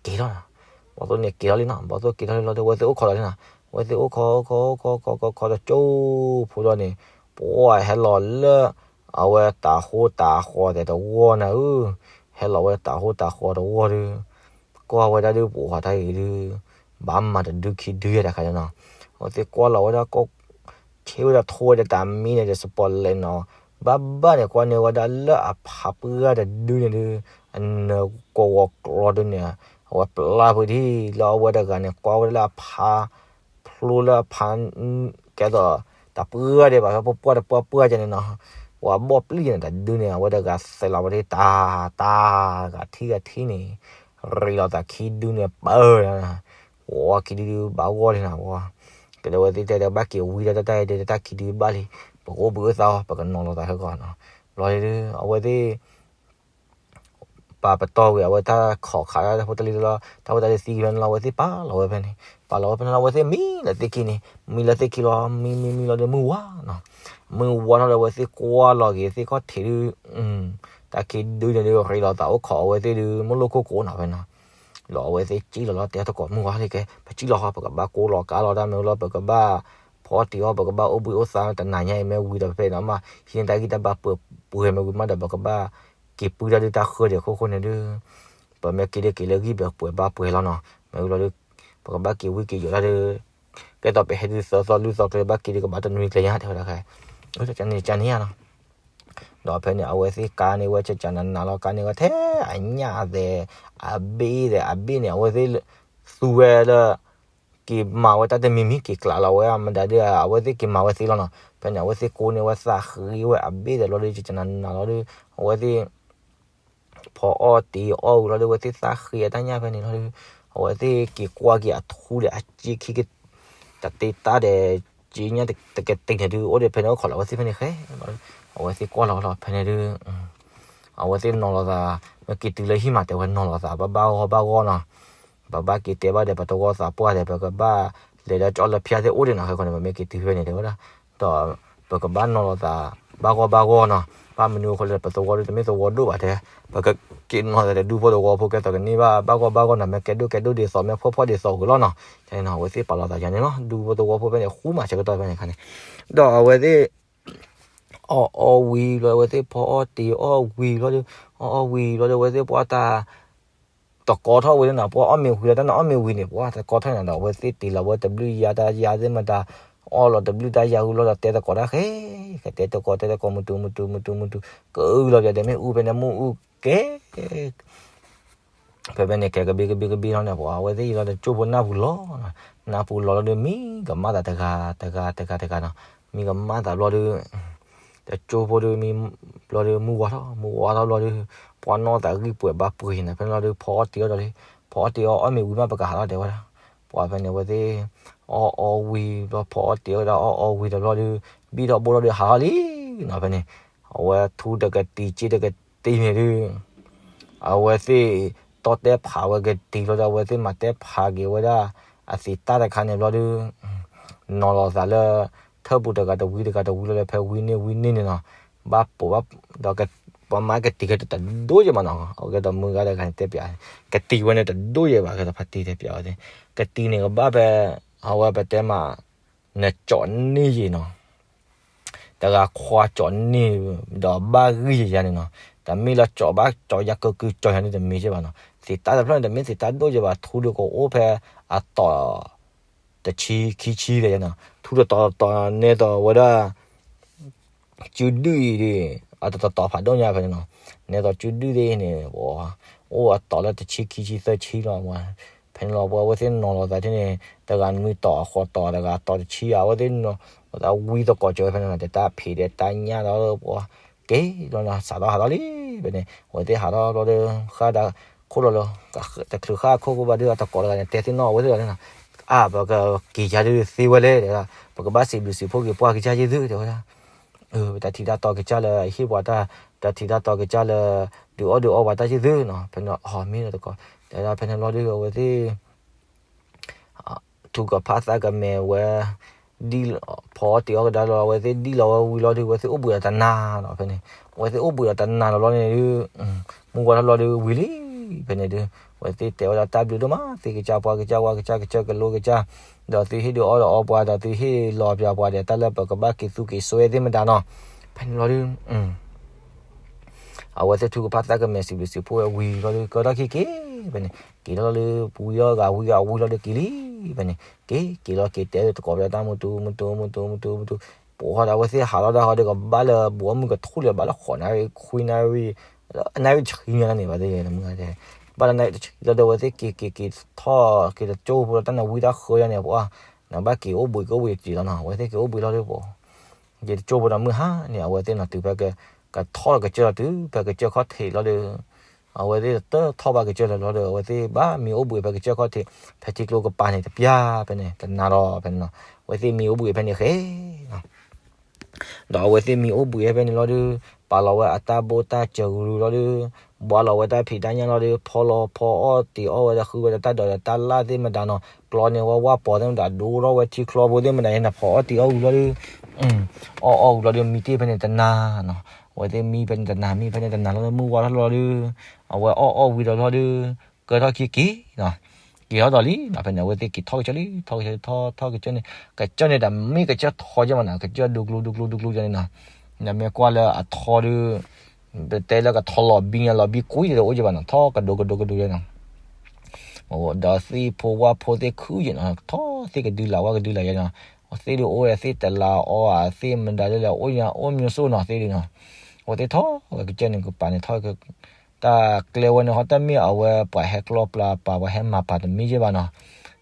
က့ၤလီၤနီၤ ဘီသိၣ်န့ၣ်က့ၤလီၤလံနီၤ ဘီသိၣ်က့ၤလီၤလံလီၤဒု အဝဲသ့ၣ်အိၣ်ခိးလီၤလံနီၤ အဝဲသ့ၣ်အိၣ်ခိး အိၣ်ခိး အိၣ်ခိး ခိး ခိး တကၠိဖိလီၤန့ၣ် ပှၢ်ဟဲလီၤလၢ အဝဲတၤဟိတၤဃီၤသဲးတဝီန့ၣ်ဧၢ ဟဲလီၤဝဲတၤဟိတၤဃီၤတဝီဒု ကွၢ်ဝဲဒၣ်ဒု ပှၢ်တၢ်အံၤဒု ဘၣ်မၤတဒုခံဒုယဲၢ်တခါနီၤ အဝဲသ့ၣ်ကွၢ်လီၤဝဲဒၣ် ဆ့ဝဲဒၣ်ထိဝဲဒၣ်တၢ်မံန့ၣ်ဒီး စပီးလဲးနီၤ ဘၣ်ဘၣ်န့ၣ် ကွၢ်န့ၢ်ဝဲဒၣ်လၢအဖါပှၢ်တဒုန့ၣ်ဒု အနၢၤကဝီၤကျီဒုန့ၣ် အဝဲပျၢ်ဖုးဒံးလၢအဝဲတဂၤန့ၣ် ကွၢ်ဝဲဒၣ်လၢအဖါ ဖျိလၢအဖါ ကဲသိး တၢ်ပှၢ်ဒဲးဘၣ် ဖဲပပှၢ်တပှၢ်ပှၢ်ကန့ၣ်နီၤ ပှၤဘီၣ်ပျံၢ်န့ၣ် တဒုန့ၣ် အဝဲတဂၤသဲးလီၤဝဲဒၣ်တၢ် တၢ်ဂၤထံဂၤထံန့ၣ် ရ့လိာ်သးခံဒုန့ၣ်ပၢၢ် ပှၢ်ခံဒုဒုဘၣ်ဂီၢ်လံနီၤ ပှၢ် ကဲဒီးအဝဲသ့ၣ်တဲဒီးဘၣ်က့ၤဝံဒီးတၢ်အံၤဒု တၢ်ခံဒုဘၣ်လံ ပကအိၣ်ဘှံးအိၣ်သါအီၤ ပကနီၤလိာ်သးခဲကီးနီၤ ဘျီဒု အဝဲသ့ၣ် ပာ်ပတီၢ်ဝံၤ အဝဲတၢ်ခိးခးတၢ်ဖိတၢ်လံၤလီၤ တၢ်ဖိတၢ်လံၤသံက့ၤလီၤန့ၣ်လီၤ အဝဲသ့ၣ်ပာ်လီၤဝဲဖဲန့ၣ် ပာ်လီၤဝဲဖဲန့ၣ်လီၤ အဝဲသ့ၣ်မံလၢသ့ၣ်ခံန့ၣ် မံလၢသ့ၣ်ခံလီၤ မံမံမံလီၤဒီးမုၢ်ဝါနီၤ မုၢ်ဝါထီၣ်ဒီးအဝဲသ့ၣ်ကွၢ်လီၤက့ၤသ့ၣ်ခီၣ်ထံးဒု တၢ်ခံဒုန့ၣ်ဒု ရ့လိာ်သးအိၣ်ခိးအဝဲသ့ၣ်ဒု မုၢ်လိၣ်ခိၣ်ကိးနီၤဖဲနီၤ ဒီးအဝဲသ့ၣ်စံၣ်လီၤလီၤ တဲတကိးမုၢ်ဝါလံကဲ ပစံၣ်လီၤဃီ ပကဘၣ်ကိးလီၤကါလီၤတၢ်မ့ၢ်လီၤ ပကဘၣ် ဖီအီၣ်တ့ၤအီၣ် ပကဘၣ်အိၣ်ဘှံးအိၣ်သါတနၤညါအံၤ မ့ၢ်ဝံၤဒီးဖဲဖဲနီၤမး ဟံးန့ၢ်တၢ်ဂံၢ်တၢ်ဘါပှဲၤပှဲၤမ့ၢ်ဝံၤမးဒီး ပကဘၣ်က့ၤပုၢ်တၢ်ဒုတၢ်ဃၢဒံးအခိၣ်ဃိန့ၣ်ဒု ပမ့ၢ်က့ၤဒုက့ၤလၢဂံၢ်ဘဲပှဲၤဘါပှဲၤလီၤနီၤ မ့ၢ်ဝံၤလီၤဒု ပကဘၣ်က့ၤဝံက့ၤယိးတၢ်ဒု ကဲသိးပဟဲဒုသၢသီလွံၢ်သီကျဲ ဘၣ်က့ၤဒုကဘၣ်တနွံကျဲညါ တဲဝဲဒၣ်ခဲ ကန့ၣ်ကန့ၣ်ဧါနီၤ ဒီးဖဲန့ၣ် အဝဲသ့ၣ်ကါန့ၢ်ဝဲကကနၤနၤလီၤ ကါန့ၢ်ဝဲထဲအညၣ်သဲး အဘ့ၣ်သဲး အဘ့ၣ်န့ၣ် အဝဲသ့ၣ်သူဝဲလၢ က့ၤမၤဝဲတၢ်တမံၤမံၤ က့ၤကျးလီၤဝဲ မတၤဒု အဝဲသ့ၣ်က့ၤမၤဝဲသ့လီၤနီၤ ဖဲန့ၣ် အဝဲသ့ၣ်ကိးန့ၢ်ဝဲသးဃ့ဝဲအဘ့ၣ်သဲးလီၤဒု ကကနၤနၤလီၤဒု အဝဲသ့ၣ် ဖီအီၣ်တ့ၤအီၣ်ဝံၤလီၤဒု အဝဲသ့ၣ်သးဃ့အတၢ်ညၣ်ဖဲန့ၣ်လီၤဒု အဝဲသ့ၣ်က့ၤကွၢ်က့ၤအထူဒီးအစ့ခံက တတ့တၢ်ဒီး စ့ညၣ်တကတ့န့ၣ်ဒု အိၣ်ဒီးဖဲန့ၣ် အိၣ်ခိးလီၤဝဲသ့ၣ်ဖဲန့ၣ်ဃဲ အဝဲသ့ၣ်ကွၢ်လီၤဝဲလီၤဖဲန့ၣ်ဒု အဝဲသ့ၣ်နီၤလီၤသး မ့ၢ်က့ၤတုၤလၢဟံၣ်မး တဲဝဲနီၤလီၤသး ဘၣ်ဘၣ်ဂီၢ်ဘၣ်ဂီၢ်နီၤ ပဘၣ်က့ၤတဲဘၣ်ဒီး ပတဝီသးပှၢ်ဒီး ပကဘၣ်လဲၤဒီးကၠီလၢဖၠါသ့ၣ်အိၣ်ဒံးနီၤ ခဲကီးန့ၣ် ပမ့ၢ်က့ၤတုၤဖဲန့ၣ်တဲဝဲဒၣ် ဒီးပကဘၣ်နီၤလီၤသး ဘၣ်ဂီၢ်ဘၣ်ဂီၢ်နီၤ ဘၣ်မနုၤအဃိလဲၣ် ပသဝီဒုတမ့ၢ်သဝီဒိၣ်ဘၣ်တဲ ပကက့ၤနီၤသးဒီးဒူဖိသဝီဖိ ကဲသိးကန့ၢ်ဘၣ် ဘၣ်ဂီၢ်ဘၣ်ဂီၢ်နီၤ မ့ၢ်ကဲဒိၣ်ကဲဒိၣ်ဒ်သိး မ့ၢ်ဖှီၣ်ဖှီၣ်ဒ်သိးဂ့ၤလီၤနီၤ အဝဲသ့ၣ်ပာ်လီၤသးယၤန့ၣ်လီၤ ဒူဖိသဝီဖိဖဲန့ၣ် ဃူမးဆၢကတီၢ်ဖဲန့ၣ်ခါန့ၣ် ဒီးအဝဲသ့ၣ် အီၣ်အီဝံၤဘျီ အဝဲသ့ၣ်ဖီအီၣ်တ့ၤအီၣ်ဝံၤဘျီဒီး အီၣ်အီဝံၤဘျီဒီး အဝဲသ့ၣ်ပှၤတၢ် တကီထီၣ်ဝဲန့ၣ်နီၤ ပှၤအီၣ်မ့ၤဝံၤလီၤ တၢ်န့ၣ်အီၣ်မ့ၤဝံၤန့ၣ် ပှၤတကီထီၣ်န့ၣ်ဒီး အဝဲသ့ၣ်တ့လီၤဝဲတဘျုးယါတၢ်ယါသ့ၣ်မတၤ အီၣ်လီၤတဘျုးတၢ်ယါဝံၤလီၤဒီး တဲသကိးတၢ်ဃဲ ကတဲသကိးတဲသကိး မုၢ်တူမုၢ်တူမုၢ်တူမုၢ်တူ ကအုလီၤဒီး မ့ၣ်အူဖဲန့ၣ် မ့ၣ်အူကဲ ဖဲဖဲန့ၣ်ကဲကဘ့ကဘ့ကဘ့လီၤန့ၣ် ပှၤအဝဲသ့ၣ်ယံၤလီၤ တကၠိဖိနၢ်ပူၤလီၤ နၢ်ပူၤလီၤလီၤဒီး မံကမၣ်သးတဂၤတဂၤတဂၤတဂၤနီၤ မံကမၣ်သးဘျီဒီး တကၠိဖိဒီးမံဘျီဒီး မုၢ်ဝါထီၣ် မုၢ်ဝါထီၣ်ဘျီဒီး ပှၤနီၢ်သးဂံၢ်ပှဲၤဘါပှဲၤန့ၣ် ဖဲန့ၣ်လီၤဒီး ဖီအီၣ်တ့ၤအီၣ်ဒီးလံ ဖီအီၣ်တ့ၤအီၣ် အီၣ်မ့ၤဝံၤမး ပကဟးလီၤတဲဝဲဒၣ် ပှၤဖဲန့ၣ် အဝဲသ့ၣ် အီၣ်အီဝံၤဘျီ ဖီအီၣ်တ့ၤအီၣ်ဒီး အီၣ်အီဝံၤဒီးဘျီဒီး ဘံၣ်ထီၣ်ဘိၣ်ထီၣ်ဒီးဟးလီၤလံနီၤ ဖဲန့ၣ် အဝဲထူတကတံၤ စ့တကတံၤန့ၣ်ဒုး အဝဲသ့ၣ် တီၢ်တဲဖးဝဲကတံၤလီၤဒီး အဝဲသ့ၣ်မၤတဲဖးက့ၤဝဲဒၣ် အသံးတၢ်တခါန့ၣ်ဘျီဒီး နီၤလီၤသးလၢ ထၢၣ်ပူၤတဂၤတဝံတဂၤတဝံလီၤဒီး ဖဲဝံန့ၢ်ဝံန့ၢ်န့ၣ်နီၤ ဘၣ်ပိာ်ဘၣ်ဒီးက ပှၤမၤကတံၤကတဒိၣ်ယဲၢ်မးနီၤ, အကဲဒီးမုၢ်ဂၤဒီးဂၤန့ၣ်တဲပၠး, ကတံၤဝဲန့ၣ်တဒိၣ်ယဲၢ်ဘၣ်, ကဲဒီးဖါတံၢ်တဲပၠးဝဲသ့ၣ်, ကတံၤန့ၣ်ကဘၣ်ဖဲ အဝဲပတဲမး နကၠီးန့ၢ်ယံၤနီၤ, တဂၤခွါကၠီးန့ၢ် ဒီးဘၣ်ဂံၢ်ယၤန့ၣ်နီၤ, တမ့ၢ်လၢကၠီးဘၣ်ကၠီးယၤကကုကၠီးယၤန့ၣ်တမ့ၢ်ကဲဘၣ်နီၤ, သ့ၣ်တၢ်တဖျၢၣ်န့ၣ်တမ့ၢ်သ့ၣ်တၢ်ဒိၣ်ယဲၢ်ဘၣ်, ထူဒီးကအိၣ်ဖဲအတီၤ တဆံခံဆံလဲၣ်နီၤ, ထူတတီၤတီၤနဲသိးဝဲဒၣ် စုဒုၣ်အံၤဒီး အတတီၤတီၤဖးဒိၣ်ညါဖဲန့ၣ်နီၤ, နဲသိးစုဒုၣ်သ့ၣ်န့ၣ် အိၣ်အတီၤလၢတဆံခံဆံသၢဆံလီၤ, ဖဲန့ၣ်လီၤ ပှၤအဝဲသ့ၣ်နီၤလီၤသးထံၣ်န့ၣ် တဂၤနွံတီၤအဃိးတီၤ တဂၤတီၤတဆံဧါ, အဝဲသ့ၣ်နီၤလီၤသးဝံသကိးစၢၤဝဲဖဲန့ၣ်နီၤ, တဲတၢ်ဖံးတဲတၢ်ညၣ်ဒီးပှၤ က့ၤလီၤနီၤ စးထီၣ်ဟးထီၣ်လံ, ဖဲန့ၣ် အဝဲသ့ၣ်ဟးထီၣ်လီၤဒီး ဃၣ်ဒီး ခိၣ်လီၤလၢ တချုးဃၣ်ခိၣ်ကဘၣ်ဒုး တကိးတဂၤန့ၣ် တဲသ့ၣ်နီၣ်အဝဲသ့ၣ်လီၤန့ၣ်နီၤ, အါ ပကက့ၤယၤဒုးသ့ဝဲလဲၣ်, ပကဘၣ်စံးဘျုးစံးဖှိၣ်က့ၤပှၤကစၢ်ယ့ၣ်ၡူးတဲဝဲဒၣ်, ပတၢ်ထံတၢ်တီကစၢ်လၢအဟ့ၣ်ပှၤတၢ်, တၢ်ထံတၢ်တီကစၢ်လၢ ဒုးအီၣ်ဒုးအီပှၤတၢ်ယ့ၣ်ၡူးနီၤ, ဖဲန့ၣ် အီ မ့ၢ်လီၤတကိး, တဲဒၣ်ဖဲန့ၣ်လီၤဒုး အဝဲသ့ၣ် ထူကဖၣ်သးကမဲာ်ဝဲ ဒ်ဖီအီၣ်တ့ၤအီၣ်ကဒါလီၤ အဝဲသ့ၣ်ဒ်လီၤဝဲဝံၤလီၤဒုး အဝဲသ့ၣ်အိၣ်ဘှံးဒီးတနၤနီၤ, ဖဲန့ၣ် အဝဲသ့ၣ်အိၣ်ဘှံးဒီးတနၤလီၤလီၤန့ၣ်ဒုး မုၢ်ဝါထီၣ်လီၤဒုးဝံၤလံ, ဖဲန့ၣ်ဒုး အဝဲသ့ၣ်တဲဝဲဒၣ်တၢ်ဘျုးဒိၣ်မး သ့ၣ်ကစၢ်ပှၤကစၢ်ဝါကစၢ်ကစၢ်ကလိကစၢ်, ဒီးသုဟ့ၣ်ဒုးအီၣ်ဒီးအီပှၤ ဒီးသုဟ့ၣ်လီၤပှၤပှၤဒီးတၢ်လၢပကဘၣ်က့ၤသူက့ၤစွဲသ့ၣ်မတၤနီၤ, ဖဲန့ၣ်လီၤဒုး အဝဲသ့ၣ်ထူကဖၣ်သးကမဲာ်စံးဘျုးစံးဖှိၣ်ဝဲဝံၤလီၤဒုး ကၢထီၣ်ခံက့ၤ, ဖဲန့ၣ် က့ၤထီၣ်လၢပဝံလီၤဂၤဝံဂၤဝံလီၤဒုးက့ၤလံ, ဖဲန့ၣ် က့ၤက့ၤလီၤက့ၤတဲတကိးဝဲတၢ်မုၢ်တူမုၢ်တူမုၢ်တူမုၢ်တူ မုၢ်တူမုၢ်တူ ပှၤဒီးအဝဲသ့ၣ်ဟးလီၤဒၣ်ဟီဒီးကဘၣ်လၢဘူးအမုၢ်ကထူၣ်လၢၤဘၣ်လၢဃိးနၣ်ရံၣ်ခွံနၣ်ရံၣ်, နၣ်ရံၣ်တဆံညါန့ၣ်ဘၣ်သ့ၣ်မုၢ်ဂၤတဲ, ဘၣ်လၢနၣ်ရံၣ်တဆံလီၤဒီးအဝဲသ့ၣ်က့ၤက့ၤက့ၤထီၣ်က့ၤတကၠိဖိလီၤတၢ်န့ၣ်ဝံတၢ်ဃၢယါန့ၣ် ပှၤ နဘၣ်က့ၤအိၣ်ဘှံးကအိၣ်ဘှံးတက့ၤလီၤနီၤ, အဝဲသ့ၣ်က့ၤအိၣ်ဘှံးလီၤဒုးပှၤ က့ၤတကၠိဖိဒီးမုၢ်ဟါန့ၣ် အဝဲသ့ၣ်နီၤတုၤဖဲက ကထီၣ်လီၤကစၢၢ်လီၤတုၤဖဲကစၢၢ်ခီၣ်ထံးလီၤဒီး အဝဲသ့ၣ်တထီၣ်ဘၣ်ကစၢၢ်လၢၤလီၤဒီး အဝဲသ့ၣ်ဘၣ်မံအိၣ်ဘှံးဖဲကစၢၢ်ခီၣ်ထံး ဖဲထံကျိကပၤန့ၣ်တပျၢ်ဖဲန့ၣ် တနၤလီၤဖဲန့ၣ်နီၤ, အဝဲသ့ၣ်မံအိၣ်ဘှံးဖဲန့ၣ်ဃဲနီၤ ဒီးအဝဲသ့ၣ်မံအိၣ်ဘှံးဖဲန့ၣ်လီၤဒုး ပာ်လီၤဝဲအတၢ်ဘိၣ်တၢ်စၢၤကရူၢ်လီၤဒုး ဘှါလီၤဝဲတၢ်ဖံးတၢ်ညၣ်လီၤဒုး ဖီလီၤဖီအီၣ်တ့ၤအီၣ်ဝဲဒီးဃုဝဲဒီးတၢ်ဒိးဒီးတၢ်လၣ်သ့ၣ်မတၤနီၤ ကျီန့ၢ်ဝဲဝၣ်ပီၤသ့ၣ်မတၤ ဒိထီၣ်ဝဲထံချီဖိသ့ၣ်မတၤန့ၣ် နဖီအီၣ်တ့ၤအီၣ်ဝံၤလီၤဒုး အီၣ်အီၣ်ဝံၤလီၤဒုး မံတ့ၢ်ဖဲန့ၣ်တနၤနီၤ, အဝဲသ့ၣ်မံဖဲန့ၣ်တနၤ မံဖဲန့ၣ်တနၤလီၤ မုၢ်ဝါထီၣ်လီၤဒုး အဝဲအီၣ်အီၣ်ဝံၤဒီးလီၤဒုး ကၢထီၣ်ခံက့ၤနီၤ က့ၤထီၣ်ဒီးလံနီၤ ဖဲန့ၣ် အဝဲသ့ၣ်က့ၤထီၣ်ကစၢၢ်လံ ထီၣ်ကစၢၢ်ထီၣ်ထီၣ်ကစၢၢ်န့ၣ် ကစၢၢ်န့ၣ်တမ့ၢ်ကစၢၢ်ထီယဲၢ်မးနီၤ ကစၢၢ်ဒိကျိဒိကျိဒိကျိယဲၢ်န့ၣ်နီၤ, နမ့ၢ်ကွၢ်လၢအထီဒုး ပတဲလၢကထီလီၤဘံညါလီၤဘံကွံာ်ဒီးအိၣ်ယဲၢ်ဘၣ်နီၤ ထီၣ်ကဒိကဒိကဒိယဲၢ်နီၤ ဒီးသ့ၣ်ဖိဝၣ်ဖိသ့ၣ်ခုယဲၢ်နီၤ ထီၣ်သ့ၣ်ကဒုလၢ်ဝၣ်ကဒုလၢ်ယဲၢ်နီၤ, သ့ၣ်ဒုးအိၣ်ဝဲသ့ၣ်တလးအီၣ်ဧါ သ့ၣ်မတၤဒ်လဲၣ် အိၣ်ညါအိၣ်မျိုးစုံနီၤ သ့ၣ်ဒုးနီၤ, အဝဲသ့ၣ်ထီၣ်ဝဲကစၢၢ်န့ၣ်ကပၤန့ၣ်ထီၣ် တၢ်ကျဲဝဲန့ၣ်ဟီတၢ်မ့ၢ်အဝဲပှၤဟဲကျီပျၢ်ပာ်ပှၤဟဲမၤပာ်တမ့ၢ်ယဲၢ်ဘၣ်နီၤ,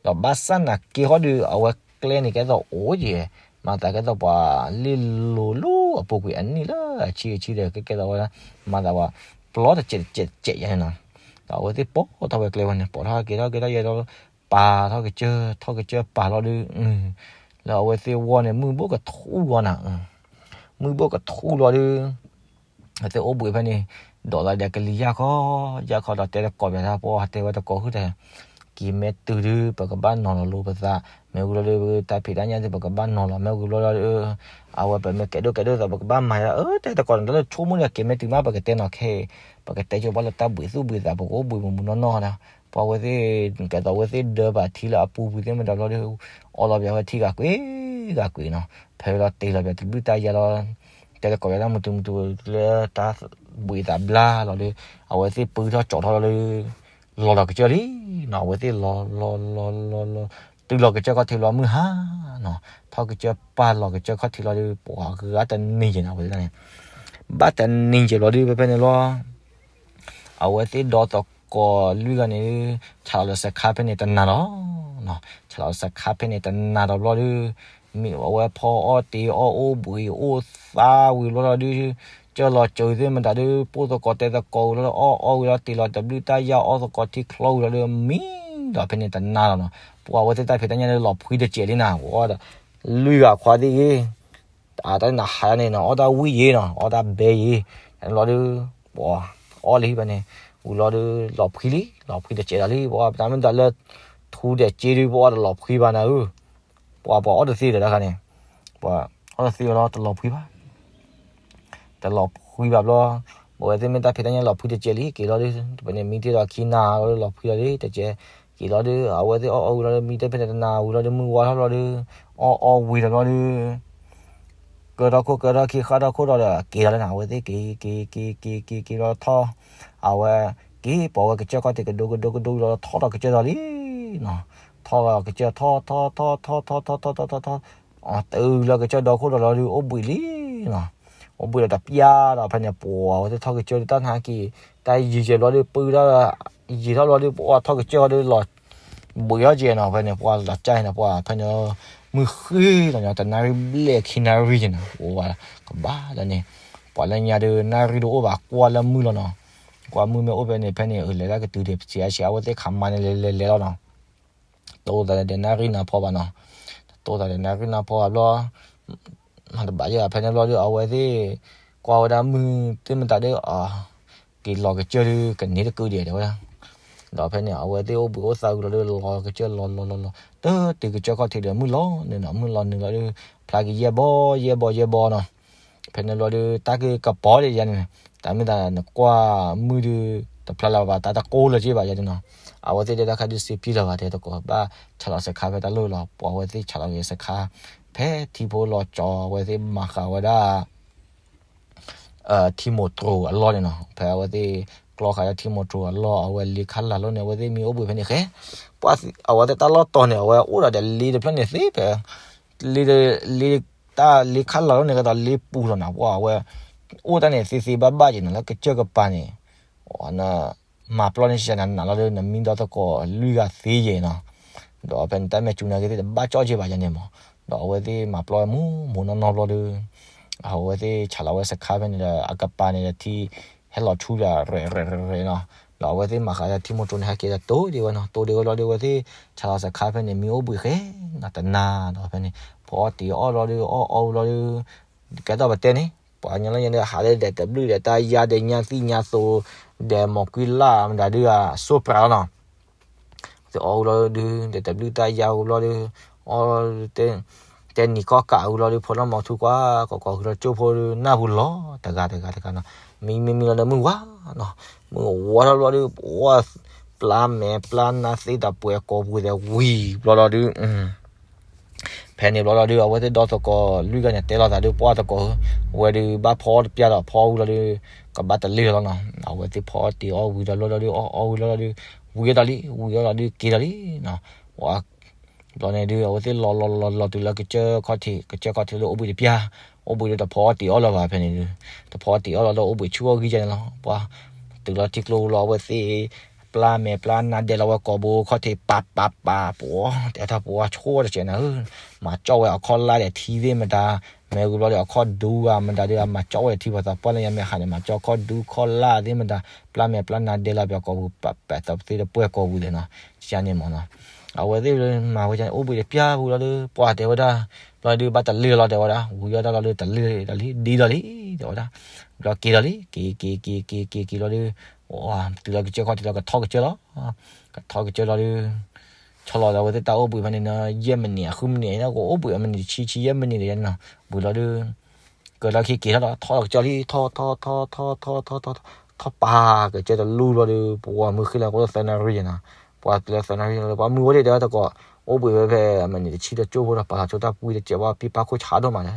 ဒီးဘၣ်ဆၣ်နာ်က့ဟီဒုး အဝဲကျဲန့ၣ်ကဲသိးအိၣ်ယဲၢ် မၤသးကဲသိးပှၤလ့ၢ်လိၤလိၤအပူၤကွံာ်အနံၣ်လၢအဆံအဆံဒီး ကဲကဲသိးဝဲ မၤသးပှၤပျီတစဲးတစဲးတစဲးယဲၢ်န့ၣ်နီၤ, ဒီးအဝဲသ့ၣ်ပိာ်ထီၣ်ဝဲကျဲဝဲန့ၣ် ပိာ်ထီၣ်က့ၤထီၣ်က့ၤထီၣ်ယဲၢ်ဒီး ပာ်ထီၣ်ကစၢၢ်ထီၣ်ကစၢၢ်ပာ်လီၤဒုး လၢအဝဲသ့ၣ်ဝီန့ၣ် မုၢ်ဘိၣ်ကထူလီၤနၤ မုၢ်ဘိၣ်ကထူလီၤဒုး အဝဲသ့ၣ်အိၣ်ဘှံးဖဲန့ၣ် ဒိးသးဒီးကလံၤယၢ်ခီ ယၢ်ခီဒီးတဲတကိးပၠးတၢ်ပှၤတဲဝဲတကိးဃုာ်တဲ က့ၤမ့ၢ်တုၤဒုး ပကဘၣ်နီၤလီၤလိာ်ပသး မ့ၢ်ဝံၤလီၤဒုး တၢ်ဖံးတၢ်ညၣ်သ့ၣ်ပကဘၣ်နီၤလီၤ မ့ၢ်ဝံၤလီၤဒုး အဝဲပမ့ၢ်ကဲဒိၣ်ကဲဒိၣ်သး ပကဘၣ်မၤယါ အၢ တဲတကိးန့ၣ် တၢ်လၢဆိကမိၣ်န့ၣ် က့ၤမ့ၢ်တုၤမး ပကတဲနီၤခဲ ပကတဲဆိပှၤလၢတၢ်ဘှံးသူၣ်ဘှံးသး ပကအိၣ်ဘှံးမုၢ်မုၢ်နီၢ်နီၢ်ဒီး ပှၤဝဲသ့ၣ် ကဲသိးဝဲသ့ၣ်ဒၢပာ်ထံလၢအပူၤကွံာ်သ့ၣ်မတၤဘျီဒုး အီလီၤပၠးဝဲထံဂၤကွ့ၤဂၤကွ့ၤနီၤ ဖဲလီၤတ့ၢ်လီၤပၠးတဘျုးတၢ်ယါလီၤ တဲတကိးပၠးတၢ်မုၢ်တူမုၢ်တူ လၢတၢ်ဘှံးသးဘျါလီၤဒီး အဝဲသ့ၣ်ပုထီၣ်ကၠီထီၣ်လီၤဒီး လီၤလီၤကစၢၢ်လံနီၤ အဝဲသ့ၣ်လီၤလီၤလီၤလီၤလီၤ တုၤလီၤကစၢၢ်ခီၣ်ထံးလီၤမုၢ်ဟါနီၤ ထီၣ်ကစၢၢ်ပာ်လီၤကစၢၢ်ခီၣ်ထံးလီၤဒီး ပှၤဂၤတနံၤယဲၢ်နီၤ အဝဲသ့ၣ်န့ၣ် ဘၣ်တနံၤယဲၢ်လီၤဒုး ဖဲဖဲန့ၣ်လီၤ အဝဲသ့ၣ်ဒီသကိးလွံၢ်ဂၤန့ၣ် ဆးလီၤလၢစခါဖဲန့ၣ်တနၤလီၤ. ဆးလီၤလၢစခါဖဲန့ၣ်တနၤဒီးဘျီဒုး မ့ၢ်အဝဲဖီအီၣ်တ့ၤအီၣ်အိၣ်ဘှံးအိၣ်သါဝံၤဘျီဒီး ကၢၢ်လီၤစၢၤသ့ၣ်မတၤဒုး ပိၢ်သကိးတဲသကိးဝံၤလီၤဒီး အီၣ်အီၣ်ဝံၤလီၤတ့ၢ်လီၤတဘျုးတၢ်ယါအီၣ်သကိးထံချီဝံၤလီၤဒီး မံဒီးဖဲန့ၣ်တနၤလီၤနီၤ. ပှၤအဝဲသ့ၣ်တၢ်ဖံးတၢ်ညၣ်လၢလီၤဖှံတစဲးလံနၤ ပှၤဒီး လွံၢ်ဂၤခွါသ့ၣ်ဂ့ၤ အတၢ်နဟးန့ၣ်နီၤ အီၣ်တၢ်ဝံၣ်ယံၤနီၤ အီၣ်တၢ်ဘဲယံၤ လီၤဒုး ပှၤအီၣ်လံဖဲန့ၣ် ဝံၤလီၤဒုး လီၤဖှံလံ လီၤဖှံတစဲးဒီးလံ ပှၤပတၢ်မ့ၢ်တၢ်လၢ ထူဒီးစ့ဒုး ပှၤအီၣ်တလီၤဖှံဘၣ်နၤဧၢ ပှၤပှၤအီၣ်တသ့ဒီးတခါန့ၣ် ပှၤအီၣ်တသ့ဝဲလီၤ တလီၤဖှံဘၣ် တလီၤဖှံဘၣ်ဘျီ အဝဲသ့ၣ်မ့ၢ်တၢ်ဖံးတၢ်ညၣ်လီၤဖှံတကဲးလံ က့ၤလီၤဒီး ဖဲန့ၣ်မံတ့ၢ်ဒီးခံနၤလီၤဒီးလီၤဖှံလီၤဒီး တကဲး က့ၤလီၤဒီး အဝဲသ့ၣ်အီၣ်အီဝံၤလီၤဒီး မံတ့ၢ်ဖဲန့ၣ်တနၤဝံၤလီၤဒီး မုၢ်ဝါထီၣ်လီၤဒီး အီၣ်အီဝံၤလီၤလီၤဒီး ကၢထီၣ်ခိၣ်ကၢထီၣ်ခံ ဃၣ်ထီၣ်ခိၣ်ဒီး က့ၤလီၤလၢနၤ အဝဲသ့ၣ်က့ၤ က့ၤ က့ၤ က့ၤ က့ၤ က့ၤလီၤထီၣ် အဝဲ က့ၤပိာ်ဝဲကစၢၢ်ခီၣ်ထံး ကဒိကဒိကဒိလီၤထီၣ်ဒီးကစၢၢ်ဒီးလံနီၤ. ထီၣ်ကစၢၢ်ထီၣ်ထီၣ်ထီၣ်ထီၣ်ထီၣ်ထီၣ်ထီၣ်ထီၣ်ထီၣ်ထီၣ် တုၤလၢကစၢၢ်ဒီခိၣ်ဒီးလီၤဒီး အိၣ်ဘှံးလံနီၤ. အိၣ်ဘှံးဒီးတပျၢ်ဒီး ဖဲန့ၣ် ပှၤဝဲသ့ၣ်ထီၣ်ကစၢၢ်ဒီးတၢ်နဟါက့ၤ တၢ်ယံၤယဲၢ်ဘျီဒီး ပုၢ်ထီၣ် ယံၤထီၣ်ဘျီဒီး ပှၤထီၣ်ကစၢၢ်ဃီဒီးလီၤ ဘှံးထီၣ်ကဲနီၤ. ဖဲန့ၣ် ပှၤလီၤကၢ်န့ၣ် ပှၤဖဲန့ၣ် မုၢ်ဃ့လီၤညီ တနၣ်ရံၣ်ဘျဲၣ်ခံနၣ်ရံၣ်ယဲၢ်နီၤ အိၣ်ဝဲကဘၣ်လၢန့ၣ် ပှၤလၢညါဒီး နၣ်ရံၣ်တအိၣ်ဘၣ် ကွၢ်လၢမုၢ်လီၤနီၤ. ကွၢ်မုၢ်မ့ၢ်အိၣ်ဖဲန့ၣ် ဖဲန့ၣ် အလဲၤတၢ်ကတုၤဒံး ပစံးအါဆံး အဝဲသ့ၣ်ခးမၤန့ၣ်လဲၤလဲၤလဲၤလီၤနီၤ. တိသးဒီးနၣ်ရံၣ်နါဖီဘၣ်နီၤ. တိသးဒီးနၣ်ရံၣ်နါဖီဘၣ်ဘျီ မၤတဘၣ်ယဲၢ်ဘၣ် ဖဲန့ၣ်ဘျီဒီး အဝဲသ့ၣ် ကွၢ်ဝဲဒၣ်မုၢ်သ့ၣ်မတၤဒီး က့ၤလီၤကစၢၢ်ဒီး ကန့ၢ်တကုာ်ဒံးတဲဝဲဒၣ်. ဒီးဖဲန့ၣ် အဝဲသ့ၣ်အိၣ်ဘှံးအိၣ်သါဝံၤလီၤဒီး လီၤကစၢၢ်လီၤလီၤလီၤလီၤ တတုၤကစၢၢ်ခီၣ်ထံးဒီး မုၢ်လီၤနုာ်နီၤ မုၢ်လီၤနုာ်လီၤဒီး ဖျါက့ၤယဲၢ်ဘီယဲၢ်ဘီယဲၢ်ဘီနီၤ. ဖဲန့ၣ်ဘျီဒီး တၢ်ကကပီၤဒံးယဲၢ်န့ၣ် တၢ်မ့ၢ်တၢ်နကွၢ်မုၢ်ဒီး တဖျါလၢၤဘၣ် တၢ်တကိၢ်လၢၤက့ဘၣ်ယဲၢ်န့ၣ်နီၤ. အဝဲသ့ၣ်ဒဲတၢ်ခါဒုးစ့ပံလၢၤဘၣ် တဲသကိး ဘၣ်ဆဲးလီၤစခါဖဲတၢ်လီၢ်လီၤ. ပှၤအဝဲသ့ၣ်ဆဲးလီၤက့ၤစခါ ဖဲထံဖိလီၤကၠီ အဝဲသ့ၣ်မၤဃာ်ဝဲဒၣ် ထံမိၢ်တြိၤအလီၢ်န့ၣ်နီၤ. ဖဲအဝဲသ့ၣ်ကျီဃာ်လၢထံမိၢ်တြိၤအလီၢ် အဝဲလ့ခါလာ်လီၤန့ၣ် အဝဲသ့ၣ်မံအိၣ်ဘှံးဖဲန့ၣ်ဃဲ ပှၤအဝဲသ့ၣ်တၢ်လီၢ်တီၤန့ၣ် အဝဲအိၣ်ဒီးလ့တဖျၢၣ်န့ၣ်သ့ဖဲ လ့ လ့ တၢ်လ့ခါလာ်လီၤန့ၣ် ကဒီးလ့ပူၤလီၤနီၤ. ပှၤအဝဲ အိၣ်တၢ်န့ၣ်သ့သ့ဘၣ်ဘၣ်က့ၤနီၤ လၢကစၢၢ်ကပၤန့ၣ် နမၤပျီန့ၣ် စနနးလီၤဒီး နမံဒီသကိးလွံၢ်ဂၤသ့ယဲၢ်နီၤ. ဒီးဖဲန့ၣ် တၢ်မဲာ်စူၤနာ်က့သ့ၣ်တဘၣ်ကၠီၣ်က့ဘၣ်ယဲၢ်န့ၣ်မး. ဒီးအဝဲသ့ၣ်မၤပျီမူမူနီၢ်နီၢ်ဘျီဒီး အဝဲသ့ၣ်ဆဲးလီၤဝဲစခါဖဲန့ၣ်ဒီး အကပၤန့ၣ်ဒီးထံ ဟဲလီၤဆူဒီးရဲၣ်ရဲၣ်ရဲၣ်ရဲၣ်နီၤ. ဒီးအဝဲသ့ၣ်မၤဃာ်ဒီးထံမိၢ်တြိၤန့ၣ် ဟဲက့ၤဒီးတိၢ်ဒံးဝဲနီၤ. တိၢ်ဒံးဝဲလီၤဒီး အဝဲသ့ၣ်ဆဲးလီၤစခါဖဲန့ၣ် မံအိၣ်ဘှံးဃဲနီၤ တနၤဒီးဖဲန့ၣ် ဖီအီၣ်တ့ၤအီၣ်လီၤဒီး အီၣ်အီဝံၤလီၤဒီး ကဲထီၣ်ပတဲန့ၣ် ပှၤကညီလၢညါဒီး ဟးလၢဒဲးတဘျုးဒီး တၢ်ယါဒီးညါသံၣ်ညါသိး ဒီးမိၢ်ကွံလၢ်မတၤဒုးအစိပျၢ်လီၤနီၤ. သ့ၣ်အီၣ်ဝံၤလီၤဒုး ဒီးတဘျုးတၢ်ယါဝံၤဘျီဒီး အီၣ် တဲနံၤခီၣ်ကးဝံၤလီၤဒီး ဖိလၢမီၤထူကွၢ် ကီၢ်ကီၢ်ဃုာ်လီၤကၠိဖိဒီး နၢ်ပူၤလီၤ တဂၤတဂၤတဂၤနီၤ. မံမံမံလီၤဒီးမုၢ်ဝါနီၤ. မုၢ်ဝါထီၣ်ဘျီဒီး ပှၤ ပျၢ်မဲာ်ပျၢ်နါသ့တၢ်ပှဲၤကိာ်ပူၤသဲးဝံၤဘျီလီၤဒုး ဖဲန့ၣ်ဘျီလီၤဒုး အဝဲသ့ၣ်ဒီသကိးလွံၢ်ဂၤန့ၣ် တဲလိာ်သးဒုး ပှၢ်သကိးဧၢ, ဝဲဒုးဘၣ်ဖီအီၣ်တပျၢ်ဒီး ဖီအီၣ်ဝံၤလီၤဒုး ကဘၣ်တလ့ၢ်လီၤနီၤ. အဝဲသ့ၣ်ဖီအီၣ်တ့ၤအီၣ်ဝံၤဒီးလီၤဒီး အီၣ်အီဝံၤလီၤဒီး ဝံၤအီၣ်တၢ်လံ ဝံၤအီၣ်တၢ်လံ က့ၤဒီးလံနီၤ. ဘျီန့ၣ်ဒုး အဝဲသ့ၣ်လီၤလီၤလီၤလီၤတုၤလၢကစၢၢ်ခီၣ်ထံး ကစၢၢ်ခီၣ်ထံးလၢအိၣ်ဘှံးတပျၢ်, အိၣ်ဘှံးလၢတဖီအီၣ်တ့ၤအီၣ်လၢၤဘၣ်ဖဲန့ၣ်ဒုး, တဖီအီၣ်တ့ၤအီၣ်လီၤလၢ အိၣ်ဘှံးဆူၣ်အီၣ်ဂံၢ်ယဲန့ၣ်လီၤ. ပှၤ တုၤလီၤထံကျိလီၤ အဝဲသ့ၣ် ပျၢ်မဲာ်ပျၢ်နါဒဲးလီၤဝဲကိာ်ဘိခီၣ်ထံး ပာ်ပာ်ပာ်ပှၤ တဲထီၣ်ပှၤဆိတစဲးနၤဧၢ, မၤကၠီၣ်ဝဲအခီၣ်လၢ်ဒီးထံသ့ၣ်မတၤ, မ့ၢ်ဝံၤဘျီဒီးအခီၣ်ဒူဂၤမတၤဒုး မၤကၠီၣ်ဝဲထံပှၤသးပှၢ်လၢညါမ့ၢ်ဟးန့ၣ် မၤကၠီၣ်ခီၣ်ဒူခီၣ်လၢ်သ့ၣ်မတၤ, ပျၢ်မဲာ်ပျၢ်နါဒဲးလီၤပှၤကိာ်ပူၤ ပာ်ပာ်သးပသ့ၣ်တပှဲၤကိာ်ပူၤသ့ၣ်နီၤ, ကန့ၣ်မ့ၢ်နီၤ. အဝဲသ့ၣ်မၤဝဲန့ၣ် အိၣ်ဘှံးတပျၢ်ပူၤလီၤဒီး ပှၤတဲဝဲဒၣ်, ဘျီဒုးဘၣ်တလ့ၢ်လီၤတဲဝဲဒၣ်, ဝံၤအီၣ်တၢ်လီၤဒီးတလ့ၢ်လီၤလံ ဒ်ဒီးလံ တဲဝဲဒၣ်, ဘျီက့ၤဒီးလံ က့ၤက့ၤက့ၤက့ၤက့ၤက့ၤလီၤဒီး တုၤလီၤကစၢၢ်ခီၣ်ထံးလီၤ ကထီၣ်ကစၢၢ်လီၤ, ကထီၣ်ကစၢၢ်လီၤဒီး ဆီလီၤဒီးအဝဲသ့ၣ်တၢ်အိၣ်ဘှံးဖဲန့ၣ်နီၤ ယဲၢ်မံးနံး ဃုမံးနံး အံၤနီၢ်ကအိၣ်ဘှံးအမံးနံးတဆံဆံယဲၢ်မံးနံးတယဲၢ်နီၤ, ဝံၤလီၤဒီး ကလီၢ်ခံက့ၤထီၣ်ဒီး ထီၣ်ကစၢၢ်လံ ထီၣ်ထီၣ်ထီၣ်ထီၣ်ထီၣ်ထီၣ်ထီၣ်ထီၣ်ထီၣ်ထီၣ် ထီၣ်ပာ်ကစၢၢ်တလူလီၤဒီး ပှၤမုၢ်ဃ့လီၤကအိၣ်လၢသၢနၣ်ရံၣ်ယဲၢ်နီၤ, ပှၤတုၤလၢသၢနၣ်ရံၣ်လီၤဒီး ပှၤမုၢ်ဝဲဒၣ်တဲဝဲသကိး အိၣ်ဘှံးဝဲဖဲအမံးနံးတဆံဒီးကၠိဖိဒီး ပာ်လီၤကၠိတၢ်ပှံတစဲး ပှၤပံပာ်ခိၣ်ဆါဒိၣ်မးဒီး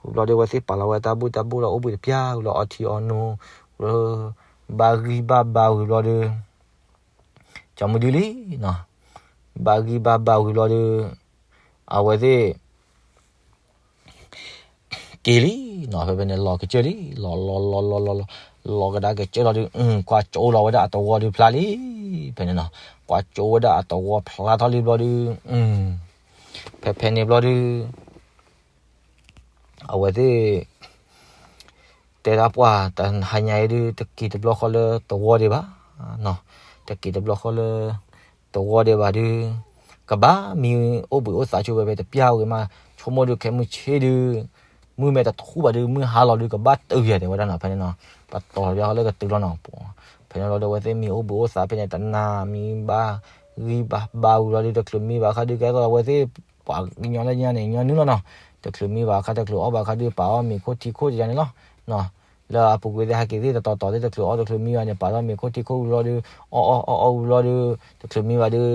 ဝံၤဘျီဒီးအဝဲသ့ၣ်ပာ်လီၤဝဲတၢ်ဘူၣ်တၢ်ဘိၣ်လီၤ အိၣ်ဘှံးတပျၢ်ဝံၤလီၤ အီထံအီနိ လၢ ဘၣ်ဂံၢ်ဘၣ်ဘါဝံၤဘျီဒီး ကၠီမုၢ်ဒုလံနီၤ, ဘၣ်ဂံၢ်ဘၣ်ဘါဝံၤဘျီဒီး အဝဲသ့ၣ် က့ၤလံနီၤ, ဖဲဖဲန့ၣ် လီၤကစၢၢ်လံ, လီၤလီၤလီၤလီၤလီၤလီၤ လီၤကဒါကစၢၢ်လီၤဒီး ကွၢ်ကၠိလီၤဝဲဒၣ်အသဝီဒုးဖျါလံ, ဖဲန့ၣ်နီၤ, ကွၢ်ကၠိဝဲဒၣ်အသဝီဖျါထီၣ်လံဘျီဒီး ဖဲဖဲန့ၣ်ဘျီဒီး အဝဲသ့ၣ် တဲဒၣ်ပှၤ တဟါညါအံၤဒုး တက့ၤတဘျီဃီလၢသဝီဒံးဘၣ်, တက့ၤတဘျီဃီလၢသဝီဒံးဘၣ်ဒုး ကဘၣ်မံအိၣ်ဘှံးအိၣ်သါဆိဝဲဖဲတပျၢ်ဝံၤမး, ဆိကမိၣ်ဒုးခဲမုၢ်ဆ့ၣ်ဒုး မုၢ်မဲာ်တထူၣ်ဘၣ်ဒုး မုၢ်ဟါလီၤဒုး ကဘၣ်တုၤယဲၢ်တဲဝဲဒၣ်နီၤ, ဖဲန့ၣ်နီၤ, ပတီၢ်တပျၢ်ဃီလၢကတုၤလီၤနီၤ, ဖဲန့ၣ်လီၤဒီး အဝဲသ့ၣ်မံအိၣ်ဘှံးအိၣ်သါဖဲန့ၣ် တနၤမံဘၣ်ဂံၢ်ဘၣ်ဘါဝံၤလီၤဒုး တချုးမံဘၣ်အခါဒုး ကဲသိးအဝဲသ့ၣ် ပှၤကညီလၢညါန့ၣ် ညီနုၢ်လီၤနီၤ, တချုးမံဘၣ်အခါ တချုးအီၣ်ဘၣ်အခါဒုး ပာ်အီၣ်မ့ၤခိၣ်ထံခိၣ်တယါန့ၣ်လီၤ, နီၤ လၢအပူၤကွံာ်သ့ၣ်ဟဲက့ၤသ့ၣ်တတီၤတီၤသ့ၣ်တချုးအီၣ်တချုးမံဘၣ်န့ၣ် ပာ်ထီၣ်မ့ၤခိၣ်ထံခိၣ်ဝံၤလီၤဒီး အီၣ်အီၣ်အီၣ်အီၣ်ဝံၤလီၤဒီး တချုးမံဘၣ်ဒီး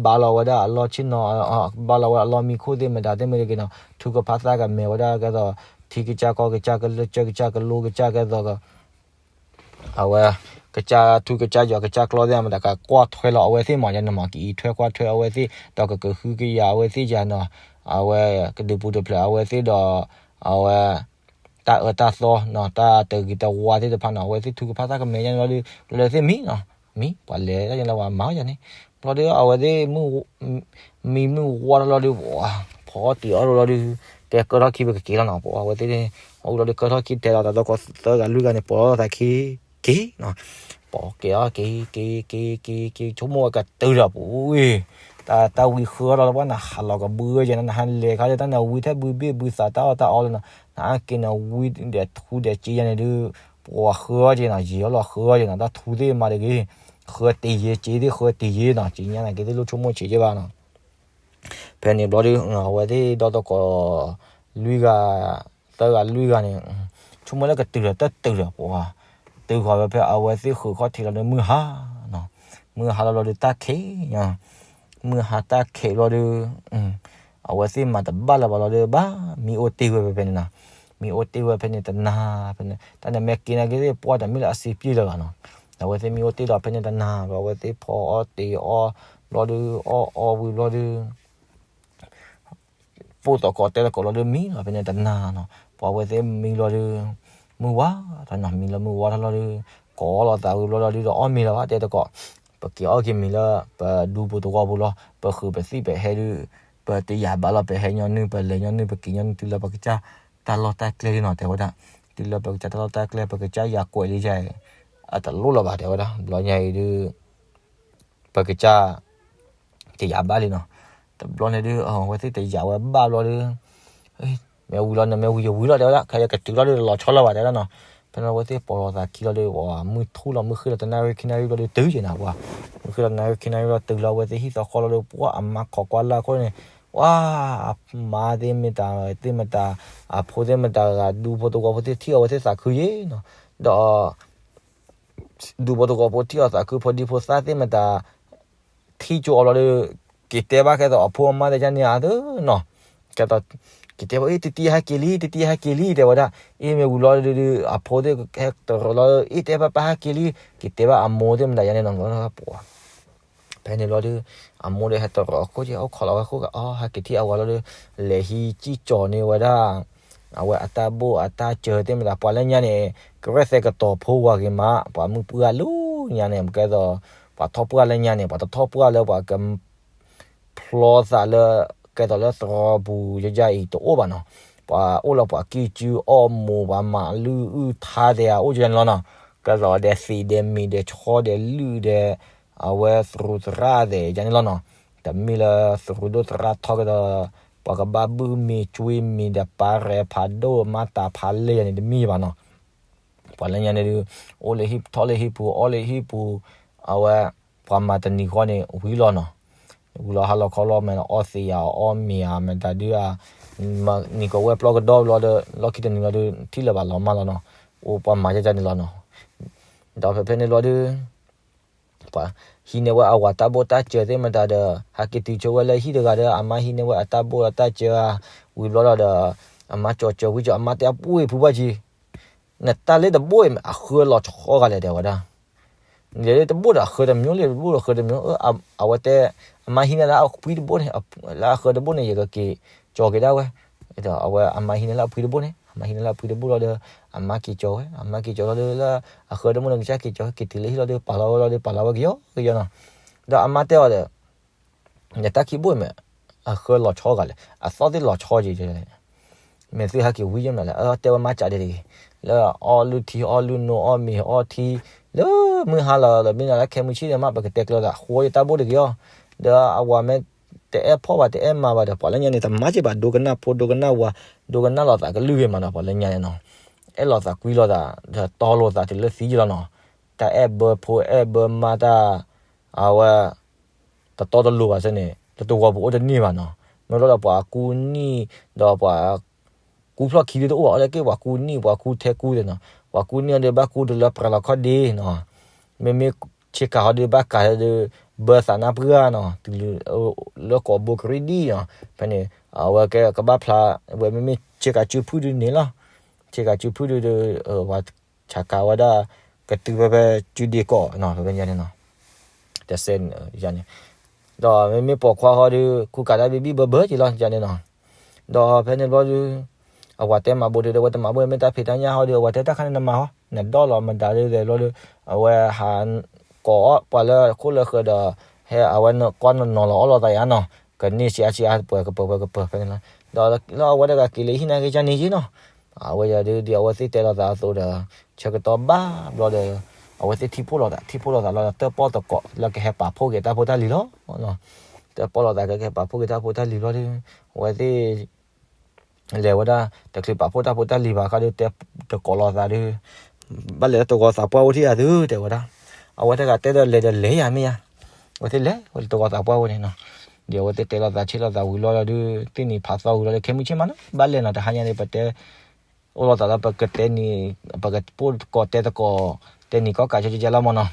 ဘါလီၤဝဲဒၣ်အလီၢ်ဆ့ၣ်နီၤ ဘါလီၤဝဲအလီၢ်မံခိၣ်သ့ၣ်မတၤသ့ၣ်မ့ၢ်တဂ့ၤနီၤ ထူကဖးသၣ်ကမဲာ်ဝဲဒၣ်ကဲသိး ထံကစၢ်ကီၢ်ကစၢ်ကလၢၢ်ကစၢ်ကလိကစၢ်ကဲသိး အဝဲ ကစၢ်ထူကစၢ်ယွၤကစၢ်ကျီသ့ၣ်မတၤ ကကွၢ်ထွဲလီၤအဝဲသ့ၣ်မးယါန့ၣ်မး ကအံးထွဲကွၢ်ထွဲအဝဲသ့ၣ် ဒီးကကဟုကယာ်အဝဲသ့ၣ်ယါနီၤ အဝဲ ကဒုးပူၤတဖျၢၣ်အဝဲသ့ၣ်ဒီး အဝဲ တၢ်အၢတၢ်သီနီၤ တၢ်တဂ့ၤတဝါသ့ၣ်တဖၣ်နီၤ အဝဲသ့ၣ်ထူကဖးသၣ်ကမဲာ်ယါန့ၣ်လီၤဒီး ဘျီဒီးသ့ၣ်မံနီၤ မံ ပှၤလဲၤတၢ်ယါလၢပှၤမၤယါန့ၣ် ဘျီဒီးအဝဲသ့ၣ် မံမုၢ်ဝါထီၣ်လီၤဒီး ဖီအီၣ်တ့ၤအီၣ်လီၤဒီး တဲကၢထီၣ်ခံပကက့ၤလီၤနီၤ ပှၤအဝဲသ့ၣ် အအိၣ်လီၤဒီးကၢထီၣ်ခံတဲလီၤ တၢ်သီခီသၢဂၤလွံၢ်ဂၤန့ၣ် ပိာ်လီၤသးခံ က့ၤနီၤ ပိာ်က့ၤအီၤ က့ၤ က့ၤ က့ၤ က့ၤ က့ၤ ဆိကမိၣ်ဝဲကတုၤဒီးပူၤ တၢ် တၢ်ဝံဃၢထီၣ်လၢပှၤနဟးလီၤကဘုယဲနီၤ နဟးလဲၤခါဒီး တၢ်နဝံထဲဘုဘ့ၣ်ဘုသးတၢ်အီၣ်တၢ်အီလီၤနီၤ နအါက့ၤနဝံဒီးထူဒီးစ့ယဲန့ၣ်ဒီး ပှၤဃၢအီၤက့ၤနီၤ ယံာ်အီၣ်လီၤဃၢအီၤက့ၤနီၤ တၢ်ထူသ့ၣ်မၤတဂ့ၤ ဃၢတ့ၤယဲ စ့သ့ၣ်ဃၢတ့ၤယဲနီၤ စ့ညါန့ၣ်က့ၤသ့ၣ်လိၣ်ဆိကမိၣ်ဆံးက့ၤဘၣ်နီၤ ဖဲန့ၣ်ဘျီဒီး အဝဲသ့ၣ်ဒီတကီၢ် လွံၢ်ဂၤ သၢဂၤလွံၢ်ဂၤန့ၣ် ဆိကမိၣ်လၢကတုၤဒီးတတုၤဒီးပှၤ တုၤဃီၤဝဲဖဲအဝဲသ့ၣ်ဃုာ်ခီၣ်ထံးလီၤဒီးမုၢ်ဟါနီၤ မုၢ်ဟါလီၤလီၤဒီးတၢ်ခံး မုၢ်ဟါတၢ်ခံးဘျီဒီး အဝဲသ့ၣ်မၤတဘၣ်လၢၤဘၣ်လီၤဒီး ဘၣ်မံအိၣ်တ့ၢ်ဝဲဖဲဖဲန့ၣ်နီၤ မံအိၣ်တ့ၢ်ဝဲဖဲန့ၣ်တနၤ ဖဲန့ၣ် တၢ်န့ၣ်မ့ၢ်က့ၤနာ်က့ၤသ့ၣ်ပှၢ်တမ့ၢ်လၢအစ့ပျ့ၢ်လၢၤဘၣ်နီၤ အဝဲသ့ၣ်မံအိၣ်တ့ၢ်ဒီးဖဲန့ၣ်တနၤ အဝဲသ့ၣ်ဖီအီၣ်တ့ၤအီၣ်ဘျီဒီး အီၣ်အီၣ်ဝံၤဘျီဒီး ပိၢ်သကိးတဲသကိးလီၤဒီးမံလီၤဖဲန့ၣ်တနၤနီၤ ပှၤဝဲသ့ၣ်မံလီၤဒီး မုၢ်ဝါထီၣ်နီၤ မံလီၤမုၢ်ဝါထီၣ်လီၤဒီး ကိးလီၤသးဝံၤဘျီလီၤဒီး အီၣ်မ့ၤလၢၤဘၣ်တဲသကိး ပက့ၤအီၣ်က့ၤမ့ၤလၢပဒူပူၤသဝီပူၤလီၤ ပဃုာ်ပသံၣ်ပဟဲဒီး ပတယာ်ဘၣ်လီၤ ပဟဲညီနုၢ် ပလဲၤညီနုၢ် ပက့ၤညီနုၢ် တုၤလၢပကစၢ်တၢ်လီၢ်တၢ်ကျဲလံနီၤ တဲဝဲဒၣ် တုၤလၢပကစၢ်တၢ်လီၢ်တၢ်ကျဲ ပကစၢ်ယၤကွဲးလံယၤ အတလိၣ်လၢၤဘၣ်တဲဝဲဒၣ် ဘျီညါအံၤဒုး ပကစၢ် တယာ်ဘၣ်လံနီၤ. တဘျီန့ၣ်ဒုး အဝဲသ့ၣ်တယာ်ဝဲဘၣ်ဘျီဒီး မ့ၢ်ဝံၤလီၤ နမ့ၢ်ဝံၤယဝံၤလီၤ တဲဝဲဒၣ် ခဲအံၤကတုၤလီၤဒုး တလီၤဆီလီၤဘၣ် တဲဝဲဒၣ်နီၤ. ဖဲန့ၣ်အဝဲသ့ၣ်ပိာ်လီၤသးခံလီၤဒုး မုၢ်ထူၣ်လီၤ မုၢ်ဃ့ၢ်လီၤ တနၣ်ရံၣ်ခံနၣ်ရံၣ်ဘျီဒုး တုၤက့ၤနၤပှၤ မုၢ်ဃ့ၢ်လီၤ တနၣ်ရံၣ်ခံနၣ်ရံၣ်ဘျီ တုၤလီၤအဝဲသ့ၣ်ဟံၣ်သီဃီလီၤဒုး ပှၤအမါခိးကွၢ်လၢ်အခိၣ်န့ၣ် ပှၤအမါသ့ၣ်မ့ၢ်တၢ်သ့ၣ်မတၤ အဖိသ့ၣ်မတၤဂၤ ဒူဖိသဝီဖိသ့ၣ် ထံၣ်အဝဲသ့ၣ်သးခုယ့ၣ်နီၤ. ဒီး ဒူဖိသဝီဖိထံၣ်အီၤသးခု ဖိဒံဖိသၣ်သ့ၣ်မတၤ ထံၣ်ကၠိအီၤဘျီဒီး က့ၤတဲဘၣ်ကဲသိးအဖိအမါသ့ၣ်ကန့ၣ်အါသနီၤ. ကဲသိး က့ၤတဲဘၣ် အ့ တတံၤဟဲက့ၤလံ တတံၤဟဲက့ၤလံ တဲဝဲဒၣ်. အ့ မ့ၢ်ဝံၤလီၤဒုး အဖိသ့ၣ်ဟဲတရၢလီၤ အ့ တဲဘၣ်ပၢ်ဟဲက့ၤလံ က့ၤတဲဘၣ်အမိၢ်သ့ၣ်မတၤယါန့ၣ်နီၤ. ဖဲန့ၣ်လီၤဒုး အမိၢ်ဒီးဟဲတရၢအခိၣ်က့ အိၣ်ခိးလီၤဝဲခိၣ်ဂၤ အီ ဟဲက့ၤထံၣ်အဝၤလီၤဒီး လဲၤဟံးစံၣ်ကၠီၤန့ၢ်ဝဲဒၣ် အဝဲအတၢ်ဘိၣ်အတၢ်စၢၤသ့ၣ်မတၤ ပှၤလၢညါန့ၣ် ကရဲၣ်သဲးကတီၤဖိဝါဂ့ၤမး ပှၤမုၢ်ပှၢ်လၢညါန့ၣ် ကဲသိး ပှၤထီၣ်ပှၢ်လၢညါန့ၣ် ပှၤတထီၣ်ပှၢ်လၢပှၤက ဖျီသးလၢ ကဲသိးလၢသရီပူၤယယါအံၤတအိၣ်ဘၣ်နီၤ. ပှၤအိၣ်လၢပှၤကံၢ်ကၠူအီၣ်မိၢ် ပှၤမၤလုၢ်အုၣ်ထါသ့ၣ်ဧါ အိၣ်ယဲန့ၣ်လီၤနီၤ. ကဲသိးဒဲးသံးဒဲးမံၤဒဲးဆီဒဲးလုၢ်ဒဲး အဝဲသရူးသရၣ်သ့ၣ်ယါန့ၣ်လီၤနီၤ. တမ့ၢ်လၢသရူးဒိၣ်သရၣ်ထီကဲသိး ပှၤကဘၣ်ဘုၣ်မ့ၤကွံမ့ၤဒီးပၢ်ရဲဖးဒိၣ်မၤတၢ်ဖးလဲၢ်ယါန့ၣ်တမ့ၢ်ဘၣ်နီၤ. ပှၤလၢညါန့ၣ်ဒုး အိၣ်လၢဟံၣ်ထီၣ်လၢဟံၣ်ပူၤ အီၣ်လၢဟံၣ်ပူၤ အဝဲ ပှၤမၤတနံၤဃီန့ၣ် ဝံၤလီၤနီၤ. ဝံၤလီၤဟါလီၤခီလီၤ မ့ၢ်အီသံးယါ အီၣ်မ့ၤယါ မတၤဒုး နံၤကဝဲၢ်ပျီကဒီဘျီဒီး လီၢ်ခံတနံၤလီၤဒုး ထံၣ်လၢၤဘၣ်လီၤမၢ်လီၤနီၤ. အိၣ်ပှၤမၤယါယါန့ၣ်လီၤနီၤ. ဒီးဖဲဖဲန့ၣ်လီၤဒုး ပှၤဟံးန့ၢ်ဝဲအဝၤတၢ်ဘိၣ်တၢ်စၢၤသ့ၣ်မတၤဒီး ဟဲက့ၤတုၤဆိဝဲလၢဟံၣ်တဂၤဒီး အမါဟံးန့ၢ်ဝဲအတၢ်ဘိၣ်အတၢ်စၢၤ ဝံၤဘျီဒီး အမါကၠီၤကၠီၤဝံကၠီၤ အမါတဲအပှ့ၤဖုဘၣ်ကံ နတၢ်လၢတဘိၣ်အံၤ အဃၢလီၤဆီဂၤလဲၣ် တဲဝဲဒၣ်. နလဲၤလၢတဘိၣ်ဒီးအဃၢတမျိၤလံ တဘိၣ်ဒီးအဃၢတမျိၤ အဝဲတဲ အမါဟံးန့ၢ်လၢအဖှံတဘိၣ်န့ၣ် လၢအဃၢတဘိၣ်န့ၣ် ယကက့ၤကၠီၤက့ၤဒၣ်ဝဲ ဒီးအဝဲအမါဟံးန့ၢ်လၢအဖှံတဘိၣ်န့ၣ် အမါဟံးန့ၢ်လၢအဖှံတဘိၣ်လီၤဒီး အမါက့ၤကၠီၤဝဲ အမါက့ၤကၠီၤလီၤဒီး လၢအဃၢတဘိၣ်န့ၣ် ကစၢ်က့ၤကၠီၤ က့ၤတုၤလၢဟံၣ်လီၤဒီး ပာ်လီၤဝဲလီၤဒီး ပာ်လီၤဝဲကယီကယီနီၤ. ဒီးအမါတဲအီၤဒီး နတၢ်ခံဘိၣ်မ့ၢ် အဃၢလီၤဆီဂၤလဲၣ် အသီၣ်သ့ၣ်လီၤဆီက့ၤ မ့ၢ်သုဟဲက့ၤဝံၤယဲၢ်မနုၤလဲၣ် အတဲဝဲမါကးဒဲးတဂ့ၤ လၢအီၣ်လုၢ်ထံအီၣ်လုၢ်နိအီၣ်မ့ၤအီထံ လၢမုၢ်ဟါလီၤဒီး မ့ၢ်နၤလၢခဲမုၢ်ဆ့ၣ်ဒီးမး ပကတဲကျၢၤသး ဃိယတၢ်ဘိၣ်တဂ့ၤအီၤ ဒီးအဝၤမ့ၢ်တအဲၣ်ဖီၣ်ဘၣ် တအဲၣ်မၤဘၣ်ဒီး ပှၤလၢညါန့ၣ် တမၤစ့ၢ်ဘၣ် ဒိကနၣ်ဖိ ဒိကနၣ်ဝၤ ဒိကနၣ်လိာ်သးကလုၢ်ဂ့ၤမးနီၤ ပှၤလၢညါန့ၣ်နီၤ အဲၣ်လိာ်သးကွံလိာ်သး ဒီးတီလိာ်သးတုၤလၢသံယလီၤနီၤ တၢ်အဲၣ်ဘၢဖိအဲၣ်ဘၢမါတၢ် အဝဲ တတီတလိၤဘၣ်စ့ၢ်န့ၣ် လၢတဝီပူၤအိၣ်တန့ၢ်ဘၣ်နီၤ. မ့ၢ်လီၤဒီးပှၤကူနံၣ် ဒီးပှၤကူဖျီၣ်ခံဒုတအိၣ်ဘၣ် အီၤလၢက့ၢ်ပှၤကူနံၣ် ပှၤကူထဲကူသ့ၣ်နီၤ. ပှၤကူန့ၢ်အီၤဒီး ဘၣ်ကူတုၤလၢပြးလီၤခီၣ်ဒ့နီၤ, မ့မ့ၢ်ဆ့ကၤဟီဒီး ဘၣ်ကးဒီး ဘၢသးနၢ်ပှၢ်နီၤ, တုၤလၢကိးဘိကရံၣ်ဒံၣ်နီၤ, ဖဲန့ၣ် အဝဲကဲကဘၣ်ဖျါ, ဝဲမ့မ့ၢ်ဆ့ကၤစုဖုၣ်ဒုန့ၣ်လီၤ, ဆ့ကၤစုဖုၣ်ဒုဒီး ပှၤဆးကၤဝဲဒၣ် ကတုၤဖဲဖဲစုဒ့ကီးနီၤ, ဖဲဖဲညါန့ၣ်နီၤ, တစဲးန့ၣ်, ဒီးမ့မ့ၢ်ပိာ်ခွါဟီဒီး ကူကၤတၢ်ဘံၣ်ဘံၣ်ဘၢဘၢက့ၤလီၤန့ၣ်နီၤ, ဒီးဖဲန့ၣ်ဘျီဒီး အဝၤတဲမၤဘိဒုဒီး အဝဲတမၤဘိမ့ၢ်တၢ်ဖံးတၢ်ညၣ်ဟီဒီး အဝၤတဲတၢ်ခါန့ၣ်နမၤဟီ, နဒီၣ်လီၤမတၤဒ်လဲၣ်ဘျီဒီး အဝဲဟးကိးအီၣ်ပှၤလၢခိၣ်လၢဃၢၤဒီး ဟဲအဝဲကွၢ်နီၤနီၤလီၤအီၣ်လီၤသးယါနီၤ, ကန့ၢ်ဆံးအါဆံးအါပှဲၤကပၢၤပှဲၤကပၢၤဖဲန့ၣ်လီၤ, ဒီးလၢအဝဲတဂၤက့ၤလၢဟံၣ်နာ်က့ၤကန့ၣ်က့ၤနီၤ, အဝဲယၤဒုးဒ်အဝဲသ့ၣ်တဲလိာ်သးအသိးဒီး ဆၢကတီၢ်ဘၣ်ဘျီဒီး အဝဲသ့ၣ်ထံၣ်ဖှိၣ်လိာ်သး ထံၣ်ဖှိၣ်လိာ်သးလီၤဒီးတၢၣ်ပီၣ်သကိးလၢကဟဲပာ်ဖှိၣ်က့ၤတၢ်ဖိတၢ်လံၤလီၤ, တၢၣ်ပီၣ်လိာ်သးကဟဲပာ်ဖှိၣ်က့ၤတၢ်ဖိတၢ်လံၤဘျီဒီး အဝဲသ့ၣ် လဲၤဝဲဒၣ် တချုးပာ်ဖှိၣ်တၢ်ဖိတၢ်လံၤဘၣ်အခါဒီး တဲတကိးလိာ်သးဒီး ဘၣ်လဲၤလၢတဂီၤသးပှၢ်အိၣ်ထံၣ်ယၤသု တဲဝဲဒၣ်, အဝဲတဂၤတဲဒီးလဲၤဒီးလဲၤယၤမ့ၢ်ယါ, အဝဲသ့ၣ်လဲၤဝဲလၢတဂီၤသးပှၢ်အိၣ်န့ၣ်နီၤ, ဒီးအဝဲသ့ၣ်တဲလိာ်သးဆ့းလိာ်သးဝံၤလီၤဒီး သ့ၣ်နံၤဖးသီဝံၤလီၤဒီး ခဲမုၢ်ဆ့ၣ်မးနီၤ ဘၣ်လဲၤနီၤ တဟါညါန့ၣ် ပတဲ အိၣ်လိာ်သးလၢပကတဲနံၤ ပကပိၢ်တကိးတဲတကိး တဲနံၤကီၢ်ကးကဲကဲလီၤမ့ၢ်နီၤ,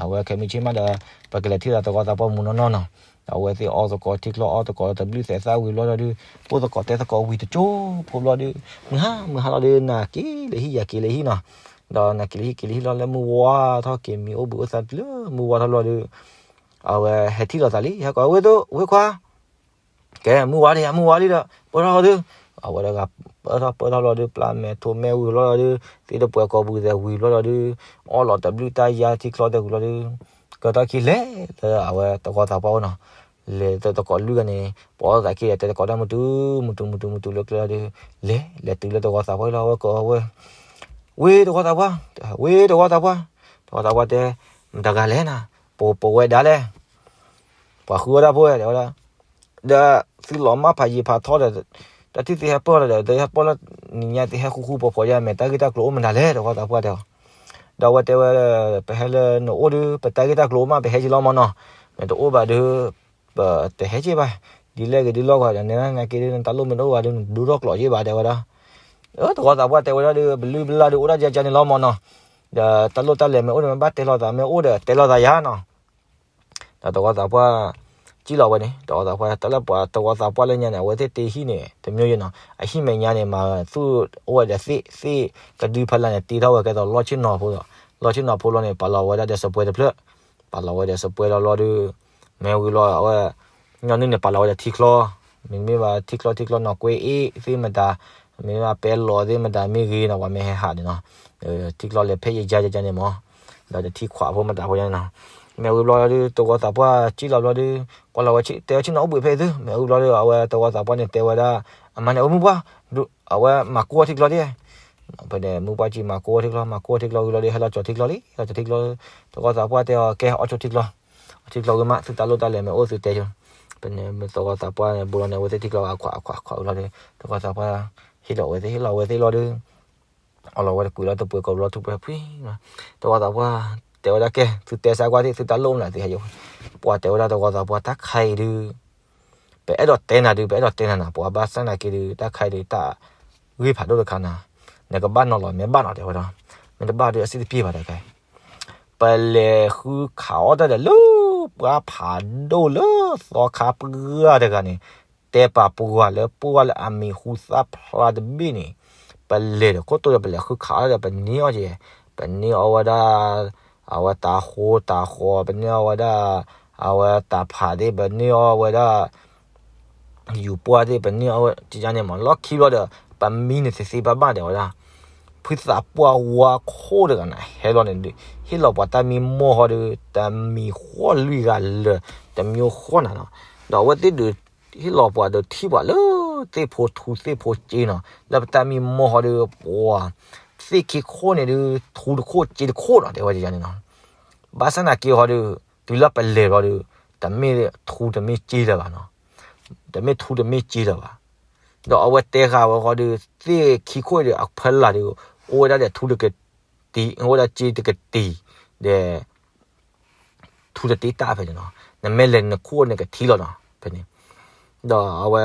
အဝဲခဲမုၢ်ဆ့ၣ်မးဒီး ပကလဲၤထံၣ်လိာ်သးတဂီၤသးပှၢ်မုၢ်နီၢ်နီၢ်နီၤ, ဒီးအဝဲသ့ၣ်အီၣ်သကိးထံချီအီၣ်သကိးတဘျုးသဲးသၣ်ဝံၤဘျီဒီး ပိၢ်သကိးတဲသကိးဝံၤတကၠိဖိဘျီဒီး မုၢ်ဟါမုၢ်ဟါလီၤဒီး နၤက့ၤလၢဟံၣ်ယၤက့ၤလၢဟံၣ်နီၤ, ဒီးနၤက့ၤလၢဟံၣ်က့ၤလၢဟံၣ်လီၤ လၢမုၢ်ဝါထီၣ်က့ၤမံၤအိၣ်ဘှံးအိၣ်သါတုၤလၢမုၢ်ဝါထီၣ်လီၤဒီး အဝဲဟဲထံၣ်လိာ်သးလံ ဟဲကိးဝ့ၢ်သိ ဝ့ၢ်ခွါ ကဲ မုၢ်ဝါလံဧါ မုၢ်ဝါလံဒီး ပၢၢ်ထီၣ်လီၤဒုး, အဝဲတဂၤပၢၢ်ထီၣ်ပၢၢ်ထီၣ်လီၤဒီး ပျၢ်မဲာ်ထိးမဲာ်ဝံၤလီၤဒီး သ့ၣ်တပှဲၤကိာ်ပူၤသဲးဝံၤလီၤဒီး အီၣ်လီၤတဘျုးတၢ်ယါထံချီသဲးဝံၤလီၤဒီး ကၢထီၣ်ခံလဲၤလၢအဝဲတဂီၤသးပှၢ်အိၣ်နီၤ, လဲၤတကိးလွံၢ်ဂၤန့ၣ် ပအီၣ်သးခံဒီး တဲတကိးတၢ်မုၢ်တူ မုၢ်တူမုၢ်တူမုၢ်တူလၢကျဲလီၤဒီး လဲၤလဲၤတုၤလၢတဂီၤသးပှၢ်လီၤ အဝဲကိးဝဲ ဝ့ၢ်တဂီၤသးပှၢ်, ဝ့ၢ်တဂီၤသးပှၢ်, တဂီၤသးပှၢ်တဲ မတၤတဂၤလဲၣ်နၤ, ပဝဲဒၣ်လဲၣ်, ပှၤဃုအီၣ်တၢ်ဖိတဲဝဲဒၣ်, ဒီးသုလီၤမၢ်ဖးယံၤဖးထီဒီး တၢ်ထံၣ်သုဟဲပၢၢ်လီၤဒီး သုဟဲပၢၢ်လၢနံၤညါသုဟဲဃူဃူဖိးဖိးယါ မ့ၢ်တၢ်ဂ့ၢ်တၢ်ကျိၤအိၣ်မတၤလဲၣ် တဂီၤသးပှၢ်တဲအီၤ, ဒီးအဝဲတဲဝဲ ပဟဲလၢနအိၣ်ဒီး ပတၢ်ဂ့ၢ်တၢ်ကျိၤအိၣ်မး ပဟဲက့ၤလီၤမ့ၢ်နီၤ, မ့ၢ်တအိၣ်ဘၣ်ဒီး ပတဟဲက့ၤဘၣ်, ဒ်လဲၣ်ဂ့ၤဒ်လဲၣ်ဂ့ၤဒီး နဲဒၣ်နာ်က့ဒီး နတၢ်လိၣ်မ့ၢ်တအိၣ်ဘၣ်ဒီး နဒိထီၣ်ကျိးက့ၤဘၣ်တဲဝဲဒၣ်, တဂီၤသးပှၢ်တဲဝဲဒၣ်ဒီး ပလုၢ်ပလၢ်ဒီးအိၣ်ဒၣ်ယါကန့ၣ်လီၤမ့ၢ်နီၤ, ဒီးတၢ်လိၣ်တၢ်လဲၤမ့ၢ်အိၣ်ဒီး မ့ၢ်ဘၣ်တဲလိာ်သးမ့ၢ်အိၣ်ဒီး တဲလိာ်သးယါနီၤ ဒီးတဂီၤသးပှၢ် စံၣ်လီၤဝဲန့ၣ် တဂီၤသးပှၢ် တၢ်လၢပှၤတဂီၤသးပှၢ်လၢညါန့ၣ် အဝဲသ့ၣ်တ့ဟံၣ်န့ၣ် တမျိုးယနီၤ အဟံၣ်မဲာ်ညါန့ၣ် မၤသူၣ်အိၣ်ဝဲဒီးသ့ၣ် သ့ၣ်ကဒုဖီလာ်န့ၣ် တ့ထီၣ်ဝဲကဲသိးလီၢ်ဆ့ၣ်နီၤဖိဒီး လီၢ်ဆ့ၣ်နီၤဖိလီၤန့ၣ် ပာ်လီၤဝဲဒၣ်ဒီးစပွဲတဖျၢၣ်, ပာ်လီၤဝဲဒီးစပွဲလီၤလီၤဒီး မ့ၢ်ဝံၤလီၤအဝဲ ညီနုၢ်န့ၣ် ပာ်လီၤဝဲဒီးထံချီ, မ့မ့ၢ်ဘၣ်ထံချီထံချီနီၢ်ကွဲအ့ၣ်သ့ၣ်မတၤ, မ့မ့ၢ်ဘၣ်ပဲလီၤသ့ၣ်မတၤမ့ၢ်ဂ့ၤနီၤ ပှၤမ့ၢ်ဟဲဟးန့ၣ်နီၤ, ထံချီလဲၤဖဲယယါယယါန့ၣ်မ့ၢ်, ဒီးတထံခွးဖိမတၤဖိယါန့ၣ်နီၤ, မ့ၢ်ဝံၤဘျီဒီး တဂီၤသးပှၢ်စံၣ်လီၤဘျီဒီး ကွၢ်လီၤဝဲတဲဝဲဆ့ၣ်နီၤအိၣ်ဘှံးဖဲအံၤသု, မ့ၢ်ဝံၤဘျီဒီး အဝဲတဂီၤသးပှၢ်န့ၣ် တဲဝဲဒၣ် အမၤန့ၣ် အဝဲမုၢ်ပှၢ် အဝဲမၤကိၢ်ထံချီဒၣ် ဖဲန့ၣ် မုၢ်ပှၢ်စံးမၤကိၢ်ထံချီ မၤကိၢ်ထံချီဝံၤလီၤဒီး ဟဲလီၤကၠီၤထံချီလံ ဟဲလီၤကၠီၤထံချီ, တဂီၤသးပှၢ်တဲအီၤ ကဲ အီၣ်ဆိထံချီ, အီၣ်ထံချီဝံၤမး သုတၢ်လိၣ်တၢ်လဲၤမ့ၢ်အိၣ်သုတဲဆိ, ဖဲန့ၣ် တဂီၤသးပှၢ်န့ၣ် ဘူးလီၤန့ၣ် အဝဲသ့ၣ်ထံချီအခွးအခွးအခွးဝံၤလီၤဒီး တဂီၤသးပှၢ် ဟ့ၣ်လီၤဝဲသ့ၣ် ဟ့ၣ်လီၤဝဲသ့ၣ်လီၤဒီး အီၣ်လီၤဝဲတကွံာ်လီၤတပှဲၤကွံာ်လီၤ တဂီၤသးပှၢ် တဲဝဲဒၣ်ကဲ သုတဲစၢ်ကွၢ်သ့ၣ် သုတၢ်လိၣ်မနုၤသ့ၣ်ဟဲယိာ်, ပှၤတဲဝဲဒၣ်တဂီၤသးပှၢ်တၢ်ခါအံၤဒုး ပအဲၣ်ဒိးတဲနၤဒုး ပအဲၣ်ဒိးတဲနၤနၤ ပှၤဘၣ်ဆၣ်သနာ်က့ဒုး တၢ်ခါအံၤဒုး တၢ်ဂ့ၢ်ဖးဒိၣ်တခါနၤ, နကဘၣ်နီၤလီၤ မ့ၢ်ဘၣ်နီၤတဲဝဲဒၣ်, မ့ၢ်တဘၣ်ဒုး အစ့ၣ်တပျ့ၤဘၣ်တဲခဲ, ပလဲၤဃုခးအီၣ်တၢ်ဒီးလၢ ပှၤဖးဒိၣ်လၢသီခါပှၢ်တဂၤန့ၣ် တဲပာ်ပှၤလၢပှၢ်လၢအမံၤဟူသၣ်ဖျါတဘ့ၣ်န့ၣ်, ပလဲၤဒီးခိၣ်တိဒီး ပလဲၤဃုခးအီၣ်တၢ်ဒီး ပန့ၢ်အီၣ်က့ၤ, ပန့ၢ်အီၣ်ဝဲဒၣ် အဝဲတၤဃိတၤဃီၤ ပန့ၢ်အီၣ်ဝဲဒၣ် အဝဲတၤဖးသ့ၣ် ပန့ၢ်အီၣ်ဝဲဒၣ် ယူၤပှၢ်သ့ၣ် ပန့ၢ်အီၣ်ဝဲ ကန့ၣ်မး လီၢ်ခံဘျီဒီး ပမံန့ၣ်သ့သ့ဘၣ်ဘၣ်တဲဝဲဒၣ်, ဖုသးပှၢ်ဝါခိၣ်တဂၤန့ၣ် ဟဲလီၤန့ၣ်ဒုး ဟ့ၣ်လီၤပှၤတၢ်မံမီၢ်ဟီဒီး တမံၤဃီလွံၢ်ဂၤလၢာ် တမျိုးဃီနၤနီၤ, ဒီးအဝဲသ့ၣ်ဒုး ဟ့ၣ်လီၤပှၤဒီးထံၣ်ပှၤလၢ သ့ၣ်ဖိထူသ့ၣ်ဖိစ့နီၤ လၢပတၢ်မံမီၢ်ဟီဒီး ပှၤ သ့ၣ်ခံခိၣ်န့ၣ်ဒုး ထူတခိၣ်စ့တခိၣ်နီၤ တဲဝဲန့ၣ်နီၤ, ဘၣ်ဆၣ်သနာ်က့ဟီဒီး တုၤလၢပလဲၤဘျီဒီး တမ့ၢ်ထူတမ့ၢ်စ့လၢၤဘၣ်နီၤ, တမ့ၢ်ထူတမ့ၢ်စ့လၢၤဘၣ်, ဒီးအဝဲတဲဃာ်ဝဲဃီဒီး သ့ၣ်ခံခိၣ်ဒီးအဖီလာ်ဒီး အိၣ်ဝဲဒၣ်ဒီးထူတကတံၤ အိၣ်ဝဲဒၣ်စ့တကတံၤ ဒီး ထူတတ့တၢ်ဖဲန့ၣ်နီၤ, နမ့ၢ်လဲၤနခိၣ်နကထံၣ်လီၤနီၤ ဖဲန့ၣ်, ဒီးအဝဲ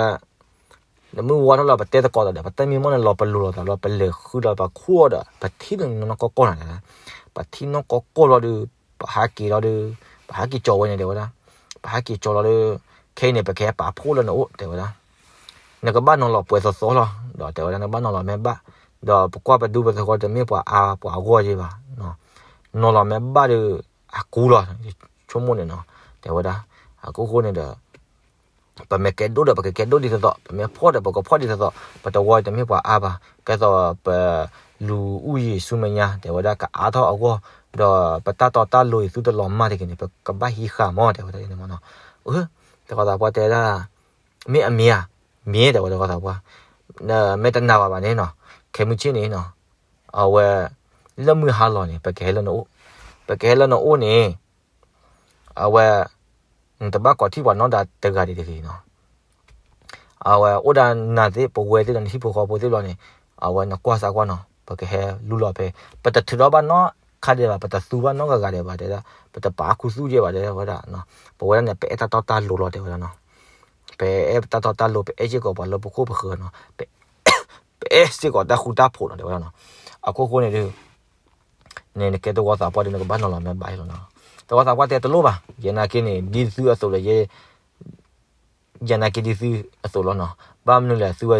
နမုၢ်ဝါထီၣ်လီၤ ပတဲသကိးဒီး ပတၢ်မံမီၢ်န့ၣ်လီၤပလိာ်လိာ်သးလီၤ ပလဲၤဃုာ်ဒီးပခိၣ်ဒီး ပထံၣ်နီၢ်နီၢ်ကီၢ်ကီၢ်နၤ, ပထံၣ်နီၢ်ကီၢ်ကီၢ်လီၤဒီး ပဟးက့ၤလီၤဒီး ပဟးက့ၤကၠီၤဝဲန့ၣ် တဲဝဲဒၣ်, ပဟးက့ၤကၠီၤလီၤဒီး ခဲအံၤန့ၣ် ပကဟဲပာ်ဖှိၣ်လၢနအိၣ် တဲဝဲဒၣ်, နကဘၣ်နီၤလီၤပှဲၤသီသီလီၤ ဒီးတဲဝဲဒၣ် နကဘၣ်နီၤလီၤမ့ၢ်ဘၣ်, ဒီးပကွၢ်ပဒူပသဝီတမ့ၢ်ပှၤအါပှၤအဂီၢ်ယ့ဘၣ်, နီၤလီၤမ့ၢ်ဘၣ်ဒီး အကူလီၤ ဆိကမိၣ်န့ၣ်နီၤ, တဲဝဲဒၣ်, အခိၣ်ဃိန့ၣ်ဒီး ပမ့ၢ်ကဲဒိၣ်ဒီး ပကကဲဒိၣ်ဒ်သိးသိး, ပမ့ၢ်ဖှီၣ်ဒီး ပကဖှီၣ်ဒ်သိးသိး, ပသဝီတမ့ၢ်ပှၤအါဘၣ်, ကဲသိးပ လူၤအူၣ်ယံၤဆူမဲာ်ညါ တဲဝဲဒၣ် ကအါထီၣ်အဂီၢ်, ဒီးပတၢ်တီတၢ်လိၤအံၤ သုတလီၤမၢ်တဂ့ၤန့ၣ် ပကဘၣ်ဟံးဃာ်မး တဲဝဲဒၣ်န့ၣ်မနီၤ, တကီသးပှၢ်တဲဒၣ်, မ့ၢ်အမ့ၢ်ဧါ, မ့ၢ် တဲဝဲတကီသးပှၢ်, မ့ၢ်တနာ်ဘၣ်ဘၣ်န့ၣ်နီၤ, ခဲမုၢ်ဆ့ၣ်န့ၣ်နီၤ, အဝဲ လၢမုၢ်ဟါလီၤန့ၣ် ပကဟဲလၢနအိၣ်, ပကဟဲလၢနအိၣ်န့ၣ် အဝဲ နတဘၣ်ကိးထံၣ်ပှၤနီတဂၤဒံးတဂ့ၤနီၤ, အဝဲအိၣ်ဒၣ်နၤသ့ၣ် ပဝဲသ့ၣ်ဒီးနဟံၣ်ဖိဃီဖိသ့ၣ်လီၤန့ၣ်, အဝဲနကွၢ်စၢ်ကွၢ်နီၤ ပကဟဲလူလီၤဖဲ, ပတထုးထီၣ်ဘၣ်နီတခါဒံးဘၣ်, ပတသူဘၣ်နီတဂၤဒံးဘၣ်တဲဒၣ်, ပတပာ်ခူသူၣ်ယဲၢ်ဘၣ်တဲဝဲဒၣ်, ပဝဲဒၣ်န့ၣ် ပအဲၣ်တၢ်တီတၢ်လိၤလီၤတဲဝဲဒၣ်နီၤ, ပအဲၣ်တၢ်တီတၢ်လိၤ ပအဲၣ်စ့ၢ်ကီးပှၤလၢပခိၣ်ပဃၢၤနီၤ, ပအဲၣ်စ့ၢ်ကီးတၢ်ဃူတၢ်ဖိးနီၤ တဲဝဲဒၣ်နီၤ, အခိၣ်ဃိန့ၣ်ဒုး န့ၣ်နကဲတကီသးပှၢ်ဒီး နကဘၣ်နီၤလီၤမ့ၢ်ဘၣ်အံၤလီၤနီၤ, တကီသးပှၢ်တဲတလိၣ်ဘၣ်, ယနာ်က့န့ၣ် ဒ်သုအသိးဒီးယဲ ယနာ်က့ဒ်သုအသိးလီၤနီၤ, ဘၣ်မနုၤလဲၣ် သုဝဲ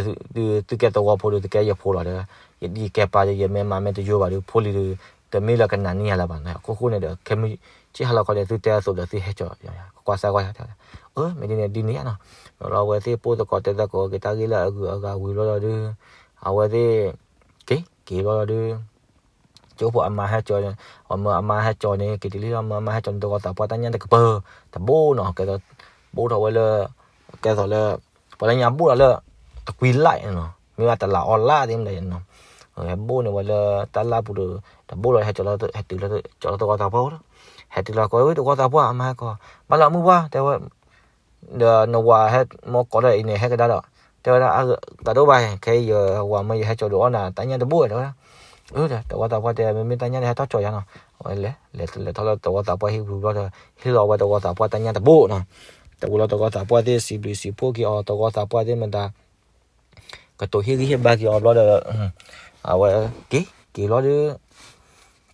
သုကဲသဝီဖိဒီး သုကဲယဖိလီၤဒီး, ယဒ်ယကဲပၢ်ဒီး ယမ့ၢ်မၤမ့ၢ်တယိဘၣ်ဒီး ဖိလံၤဒီး တမ့ၢ်လၢကနာ်န့ၢ်ယၤလၢၤဘၣ်နီၤ, အခိၣ်ဃိန့ၣ်ဒီး ခဲမုၢ်ဆ့ၣ်ဟါလီၤခီဒီး သုတဲအသိးဒီး သုဟဲကၠီၤ, ကွၢ်စၢ်ကွၢ်, အၢ မ့ၢ်ဒ်န့ၣ်ဒ်န့ၣ်နီၤ, ဒီးအဝဲသ့ၣ်ပိၢ်သကိးတဲသကိးက့ၤတၢ်ဂ့ၢ်လၢအဂုၤအဂၤဝံၤဘျီဒီး အဝဲသ့ၣ် က့ၤက့ၤဘျီဒီး ကၠိဖိအမါဟဲကၠီၤန့ၣ်, အမၢအမါဟဲကၠီၤန့ၣ် က့ၤတုၤလံလီၤ မၢအမါဟဲကၠီၤန့ၣ် တကီသးပှၢ်တၢ်ညၣ်တကပၤ တဘိနီၤ, ကဲသိး ဘိထီၣ်ဝဲလၢ ကဲသိးလၢ ပှၤလၢညါဘိၣ်ဒီးလၢ တကွံလၢ်နီၤ, မ့ၢ်ဘၣ်တလးအီလၢ်သ့ၣ်မတၤနီၤ, ဟဲဘိၣ်န့ၢ်ဝဲလၢတၢ်လၢ်ပူၤဒီး တဘိလီၤ ဟဲကၠီၤလီၤ ဟဲတုၤလီၤကၠီၤလီၤတကီသးပှၢ်အိၣ်လီၤ, ဟဲတုၤလီၤကီး တကီသးပှၢ် အမါဟဲကီး ဘၣ်လီၤမုၢ်ပှၢ် တဲဝဲ ဒီးနဝၤဟဲမ့ၢ်ကိးထီၣ်အံၤန့ၣ် ဟဲကဒါဒီး တဲဝဲဒၣ် တၢ်ဒိၣ်ဘၣ် ခဲအံၤယဝၤမၢယဟဲကၠီၤဒုးအီၣ်နၤ တၢ်ညၣ်တဘိ တဲဝဲဒၣ်, တကီသးပှၢ်တဲ မ့မ့ၢ်တၢ်ညၣ်ဒီး ဟဲထီၣ်ကၠီၤယၤနီၤ, အဝဲလဲၤ လဲၤထီၣ်လၢတကီသးပှၢ်ဟံၣ်ပူၤဘျီဒီး ဟ့ၣ်လီၤဝဲတကီသးပှၢ်တၢ်ညၣ်တဘိနီၤ, တဝံၤလီၤတကီသးပှၢ်သ့ၣ် စံးဘျုးစံးဖှိၣ်က့ၤအီၤ တကီသးပှၢ်သ့ၣ်မတၤ ကတိၤဟ့ၣ်ဂံၢ်ဟ့ၣ်ဘါက့ၤအီၤဘျီဒီး အဝဲက့ၤ က့ၤလီၤဒီး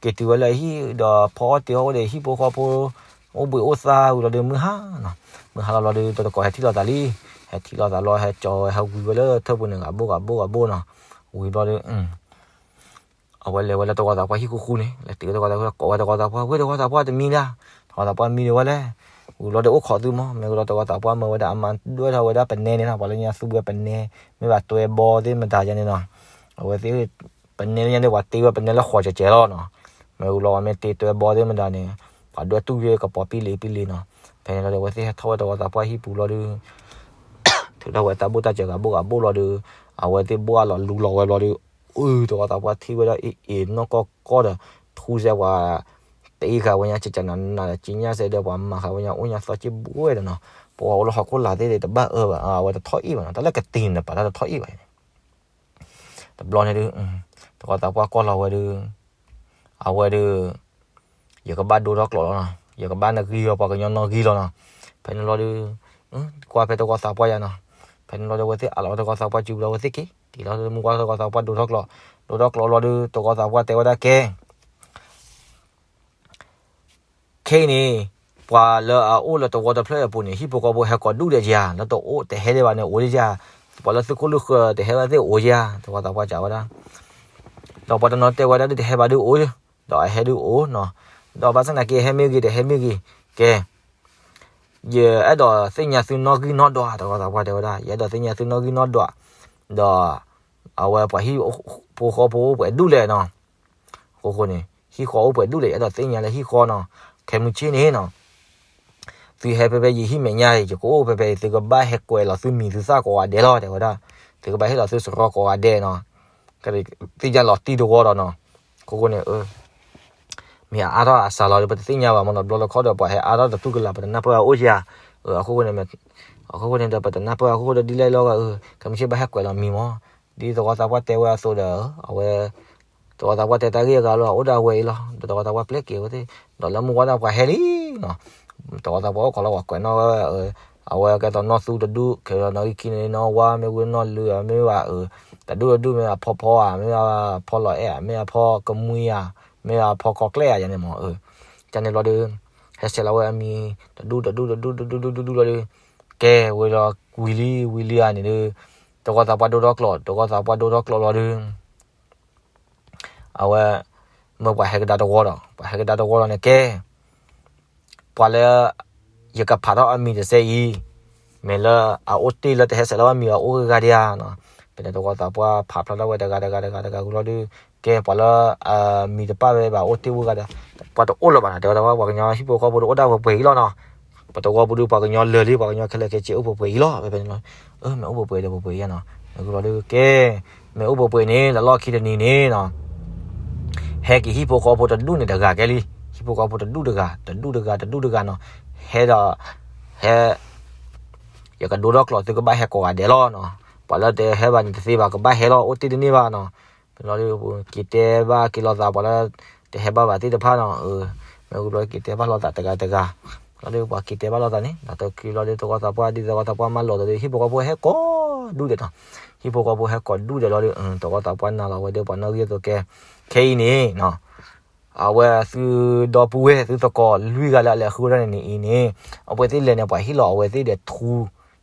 က့ၤတုၤဝဲလၢအဟံၣ်ဒီး ဖီအီၣ်တ့ၤအီၣ်ဝဲဒီး ဟံၣ်ဖိဃီဖိ အိၣ်ဘှံးအိၣ်သါဝံၤလီၤဒီး မုၢ်ဟါနီၤ, မုၢ်ဟါလီၤလီၤဒီး တကီဟဲထံၣ်လိာ်သးလံ, ဟဲထံၣ်လိာ်သးလီၤ ဟဲကၠီၤဝဲ ဟဲဝံၤဝဲလၢထၢၣ်ပူၤန့ၣ် ဂၤဘိၣ်ဂၤဘိၣ်ဂၤဘိၣ်နီၤ, ဝံၤဘျီဒီး အဝဲလဲၤဝဲလၢတကီသးပှၢ်ဟံၣ်ဃူဃူန့ၣ် လဲၤတုၤတကီသးပှၢ် ကိးဝဲတကီသးပှၢ် ဝ့ၢ်တကီသးပှၢ်တမံၤဒၣ်, တကီသးပှၢ်မံဒံးဝဲလဲၣ်, ဝံၤဘျီဒီးအိၣ်ခိးသုမး မ့ၢ်ဝံၤလီၤတကီသးပှၢ်မၢဝဲဒၣ် အမါဒွဲၣ်ထီၣ်ဝဲဒၣ်ပနဲန့ၣ်နီၤ, ပှၤလၢညါသူဝဲပနဲ မ့ၢ်ဘၣ်တွဲဘီသ့ၣ်မတၤယါန့ၣ်နီၤ, အဝဲသ့ၣ် ပနဲလၢညါန့ၣ် ပှၤတ့ဝဲပနဲလၢဃိးကဲးကဲးလီၤနီၤ, မ့ၢ်ဝံၤလီၤဝဲမ့ၢ်တ့တွဲဘီသ့ၣ်မတၤန့ၣ် ပှၤဒွဲၣ်တူၢ်ယဲၢ်ကပီၤပံလံးပံလံးနီၤ, ဖဲန့ၣ်လီၤဒီး အဝဲသ့ၣ်ဟဲထီၣ်ဝဲတကီသးပှၢ်ဟံၣ်ပူၤလီၤဒီး ထုးထီၣ်ဝဲတၢ်ဘိၣ်တၢ်စၢၤဂၤဘိၣ်ဂၤဘိၣ်လီၤဒီး အဝဲသ့ၣ်ဘိၣ်အလီၤလူလီၤဝဲဘျီဒီး အု တကီသးပှၢ်ထံၣ်ဝဲဒၣ်အ့ၣ်အ့ၣ် နီၢ်ကီၢ်ကီၢ်ဒီး ထူစဲပှၤ တ့ဃာ်ဝဲညါ ကကနနဒီး ကညၣ်စဲဒီး ပှၤမၤဃာ်ဝဲညါ အိၣ်ညါသီက့ၢ်ဘှဲဒီးနီၤ, ပှၤအိၣ်လၢဟီၣ်ခိၣ်လာ်သ့ၣ်ဒီး တဘၣ်အၢဘၣ် အဝဲတထီၣ်အ့ၣ်ဘၣ်နီၤ, တၢ်လၢကတ့ၤန့ၣ် ပာ်တၢ်တထီၣ်အ့ၣ်ဘၣ်န့ၣ် တဘျီန့ၣ်ဒုး တကီသးပှၢ်ကွၢ်လီၤဝဲဒုး အဝဲဒုး ယကဘၣ်ဒိထီၣ်ကျိးလီၤနီၤ, ယကဘၣ်နဂံၢ်အီၤ ပှၤကညီနီၣ်ဂံၢ်လီၤနီၤ, ဖဲန့ၣ်လီၤဒုး ကွၢ်ဖဲတကီသးပှၢ်ယါနီၤ, ဖဲန့ၣ်လီၤဒီး အဝဲသ့ၣ်အးလီၤတကီသးပှၢ်စုဘျီ အဝဲသ့ၣ်က့ၤ က့ၤလီၤဒုး မုၢ်ကွၢ်တကီသးပှၢ်ဒိထီၣ်ကျိး, ဒိထီၣ်ကျိးလီၤဒုး တကီသးပှၢ်တဲဝဲဒၣ်ကဲ ခဲအံၤန့ၣ် ပှၤလၢအအိၣ်လၢတဝီတဖျၢၣ်အပူၤန့ၣ် ဟံၣ်ဖိဃီဖိဟဲကိးဒူၣ်ဒဲးဧါ, လၢတအိၣ်တဟဲဒံးဘၣ်န့ၣ် အိၣ်ဒံးဧါ, ပှၤလၢသုးခိၣ်လုၢ်ဃၢၤတဟဲဘၣ်သ့ၣ်အိၣ်ဧါ, တကီသးပှၢ်စံးဝဲဒၣ်, ဒီးပှၤတနီၤတဲဝဲဒၣ်ဒုးတဟဲဘၣ်ဒုးအိၣ်, ဒီးအဟဲဒုးအိၣ်နီၤ, ဒီးဘၣ်ဆၣ်သနာ်က့ ဟဲမ့ၢ်ဂ့ၤ တဟဲမ့ၢ်ဂ့ၤ, ကဲ ယအဲၣ်ဒိးသ့ၣ်ညါသုနီၣ်ဂံၢ်နီၣ်ဒွး တကီသးပှၢ်တဲဝဲဒၣ်, ယအဲၣ်ဒိးသ့ၣ်ညါသုနီၣ်ဂံၢ်နီၣ်ဒွး, ဒီး အဝဲပှၤဟံၣ်ဖိဃီဖိအိၣ်ပှဲၤဒူၣ်လဲၣ်နီၤ, အဃိဃိန့ၣ် ဟံၣ်ဃီအိၣ်ပှဲၤဒူၣ်လဲၣ် ယအဲၣ်ဒိးသ့ၣ်ညါလၢဟံၣ်ဃီနီၤ, ခဲမုၢ်ဆ့ၣ်န့ၣ်နီၤ သုဟဲဖဲဖဲယဟံၣ်မဲာ်ညါအံၤ ယကအိၣ်ဖဲဖဲအံၤ သုကဘၣ်ဟဲကွဲးလီၤသုမံၤသုသၣ်ကိးဂၤဒဲးလီၤ တဲဝဲဒၣ်, သုကဘၣ်ဟ့ၣ်လီၤသုစရီကိးဂၤဒဲးနီၤ, ကသ့ၣ်ညါလီၤတံၢ်တဝီဒီးနီၤ, အဃိဃိန့ၣ် မ့ၢ်အအါထီၣ်အစှၤလီၤဒီး ပတသ့ၣ်ညါဘၣ်မ့ၢ်နီၤ, ဘျီလၢခီဒီး ပှၤဟဲအါထီၣ်တတူၢ်ကလာ် ပတနၢ်ပၢၢ်အအိၣ်ဧါ, အဃိဃိန့ၣ် အဃိဃိန့ၣ်ဒီး ပတနၢ်ပၢၢ်အဃိဃိဒီး ဒ်လဲၣ်လီၤဂၤအၢ, ခဲမုၢ်ဆ့ၣ်ဘၣ်ဟဲကွဲးလီၤမံၤမ့ၢ်, ဒ်သဝီသးပှၢ်တဲဝဲအသိးဒီး အဝဲ သဝီသးပှၢ်တဲတၢ်ဂ့ၢ်အဂၤလီၤ အိၣ်ဒၣ်ဝဲအံၤလီၤ, ဒီးသဝီသးပှၢ်ပျဲက့ၤဝဲသ့ၣ်, ဒီးလၢမုၢ်ဝါဒၣ်ပှၤဟဲလံနီၤ, သဝီသးပှၢ်အိၣ်ခိးလီၤပှၤကွဲးနီၣ်ဝဲအ အဝဲကဲသိးနီၢ်သူတဒူၣ်, ခဲဒီးနီၢ်ဂံၢ်ခံန့ၣ် နီၢ်ဝါ မ့ၢ်ဝံၤနီၢ်လုၢ်ဧါ မ့ၢ်ဘၣ်အၢ, တဒူၣ်တဒူၣ် မ့ၢ်ဘၣ်ဖီဖီဧါ, မ့ၢ်ဘၣ်ဖီလီၤအဲၣ်ဧါ, မ့ၢ်ဘၣ်ဖီကမှံဧါ, မ့ၢ်ဘၣ်ဖီကီၤကျဲဧါ ယၤန့ၣ်မး, ကန့ၣ်ဘျီဒီး ဟဲဆဲးလီၤဝဲအမံၤ တဒူၣ်တဒူၣ်တဒူၣ်တဒူၣ်တဒူၣ်တဒူၣ်လီၤဒီး ကဲဝံၤလီၤဝံၤလံဝံၤလံဧါန့ၣ်ဒီး တဝီသးပှၢ်ဒိထီၣ်ကျိး တဝီသးပှၢ်ဒိထီၣ်ကျိးလီၤဒီး အဝဲ မၢပှၤဟဲကဒါတဝီဒီး ပှၤဟဲကဒါတဝီလီၤန့ၣ် ကဲ ပှၤလၢ ယကဖးထီၣ်အမံၤတစဲးအံၤ, မ့ၢ်လၢအအိၣ်တ့ၢ်လၢတဟဲဆဲးလီၤဘၣ်မံၤအအိၣ်ဂ့ၤဂၤဒံးဧါနီၤ. ဖဲန့ၣ်တဝီသးပှၢ်ဖးဖျါထီၣ်ဝဲတဂၤတဂၤတဂၤတဂၤဝံၤလီၤဒီး ကဲ ပှၤလၢ မံၤတပၣ်ဝဲဘၣ်အိၣ်တ့ၢ်ဝဲဂၤဒီး ပှၤတအိၣ်လၢၤဘၣ်နီၤ. တဲဝဲဒၣ်ပှၤကညီဟံၣ်ဖိဃီဖိဒီးအိၣ်ဒၣ်ပှဲၤပှဲၤအံၤလီၤနီၤ. ပတဝီပူၤဒီးပှၤကညီလၢာ်လံ ပှၤကညီခဲလၢာ်ခဲဆ့အိၣ်ပှဲၤပှဲၤအံၤလီၤ. ဖဲဖဲန့ၣ်လီၤ မ့ၢ်အိၣ်ပှဲၤပှဲၤဒီးပှဲၤပှဲၤအံၤနီၤ. မ့ၢ်ဝံၤလီၤဒီး ကဲ မ့ၢ်အိၣ်ပှဲၤပှဲၤန့ၣ် လၢလီၢ်ခံတနံၤန့ၣ်နီၤ ဟဲက့ၤဟံၣ်ဖိဃီဖိတဒူၣ်န့ၣ်တဂၤကဲလံ. ဟံၣ်ဖိဃီဖိတဒူၣ်တဂၤ တဒူၣ်တဂၤ တဒူၣ်တဂၤနီၤ. ဟဲဒီး ဟဲ ယကဒိထီၣ်ကျိးသုကဘၣ်ဟဲကိးဂၤဒဲးလီၤနီၤ. ပှၤလၢတဟဲဘၣ်န့ၣ်တသ့ဘၣ် ကဘၣ်ဟဲလီၤ အိၣ်တ့ၢ်တန့ၢ်ဘၣ်နီၤ. ဖဲန့ၣ်လီၤဒီး က့ၤတဲဘၣ်က့ၤလိာ်သး ပှၤလၢ တဟဲဘၣ်ဘၣ်သ့ၣ်တဖၣ်နီၤ. မ့ၢ်ဝံၤလီၤက့ၤတဲဘၣ်လိာ်သးတဂၤတဂၤ လီၤဒီးပှၤက့ၤတဲဘၣ်လိာ်သးန့ၣ် ဒီးတက့ၤလီၤဒီးတဝီသးပှၢ်ဒ်တဝီသးပှၢ်မၢလီၤဒီး ဟံၣ်ဖိဃီဖိဟဲကိးဒူၣ်ဒဲးနီၤ. ဟံၣ်ဖိဃီဖိဟဲကိးဒူၣ်ဒဲးလီၤဒီး တဝီသးပှၢ်နာ်လီၤဝဲဒီးပှၤနီၣ်ဂံၢ်အသိး ကဲ ခဲအံၤန့ၣ်နီၤ အဝဲသုဒီပုၢ်ဝဲၢ်သုသကိးလွံၢ်ဂၤလၢအလဲၤဃုဝဲဒၣ်န့ၣ်န့ၣ်အံၤန့ၣ် အဝဲသ့ၣ်လဲၤန့ၣ် ပှၤဟ့ၣ်လီၤအဝဲသ့ၣ်ဒီးထူ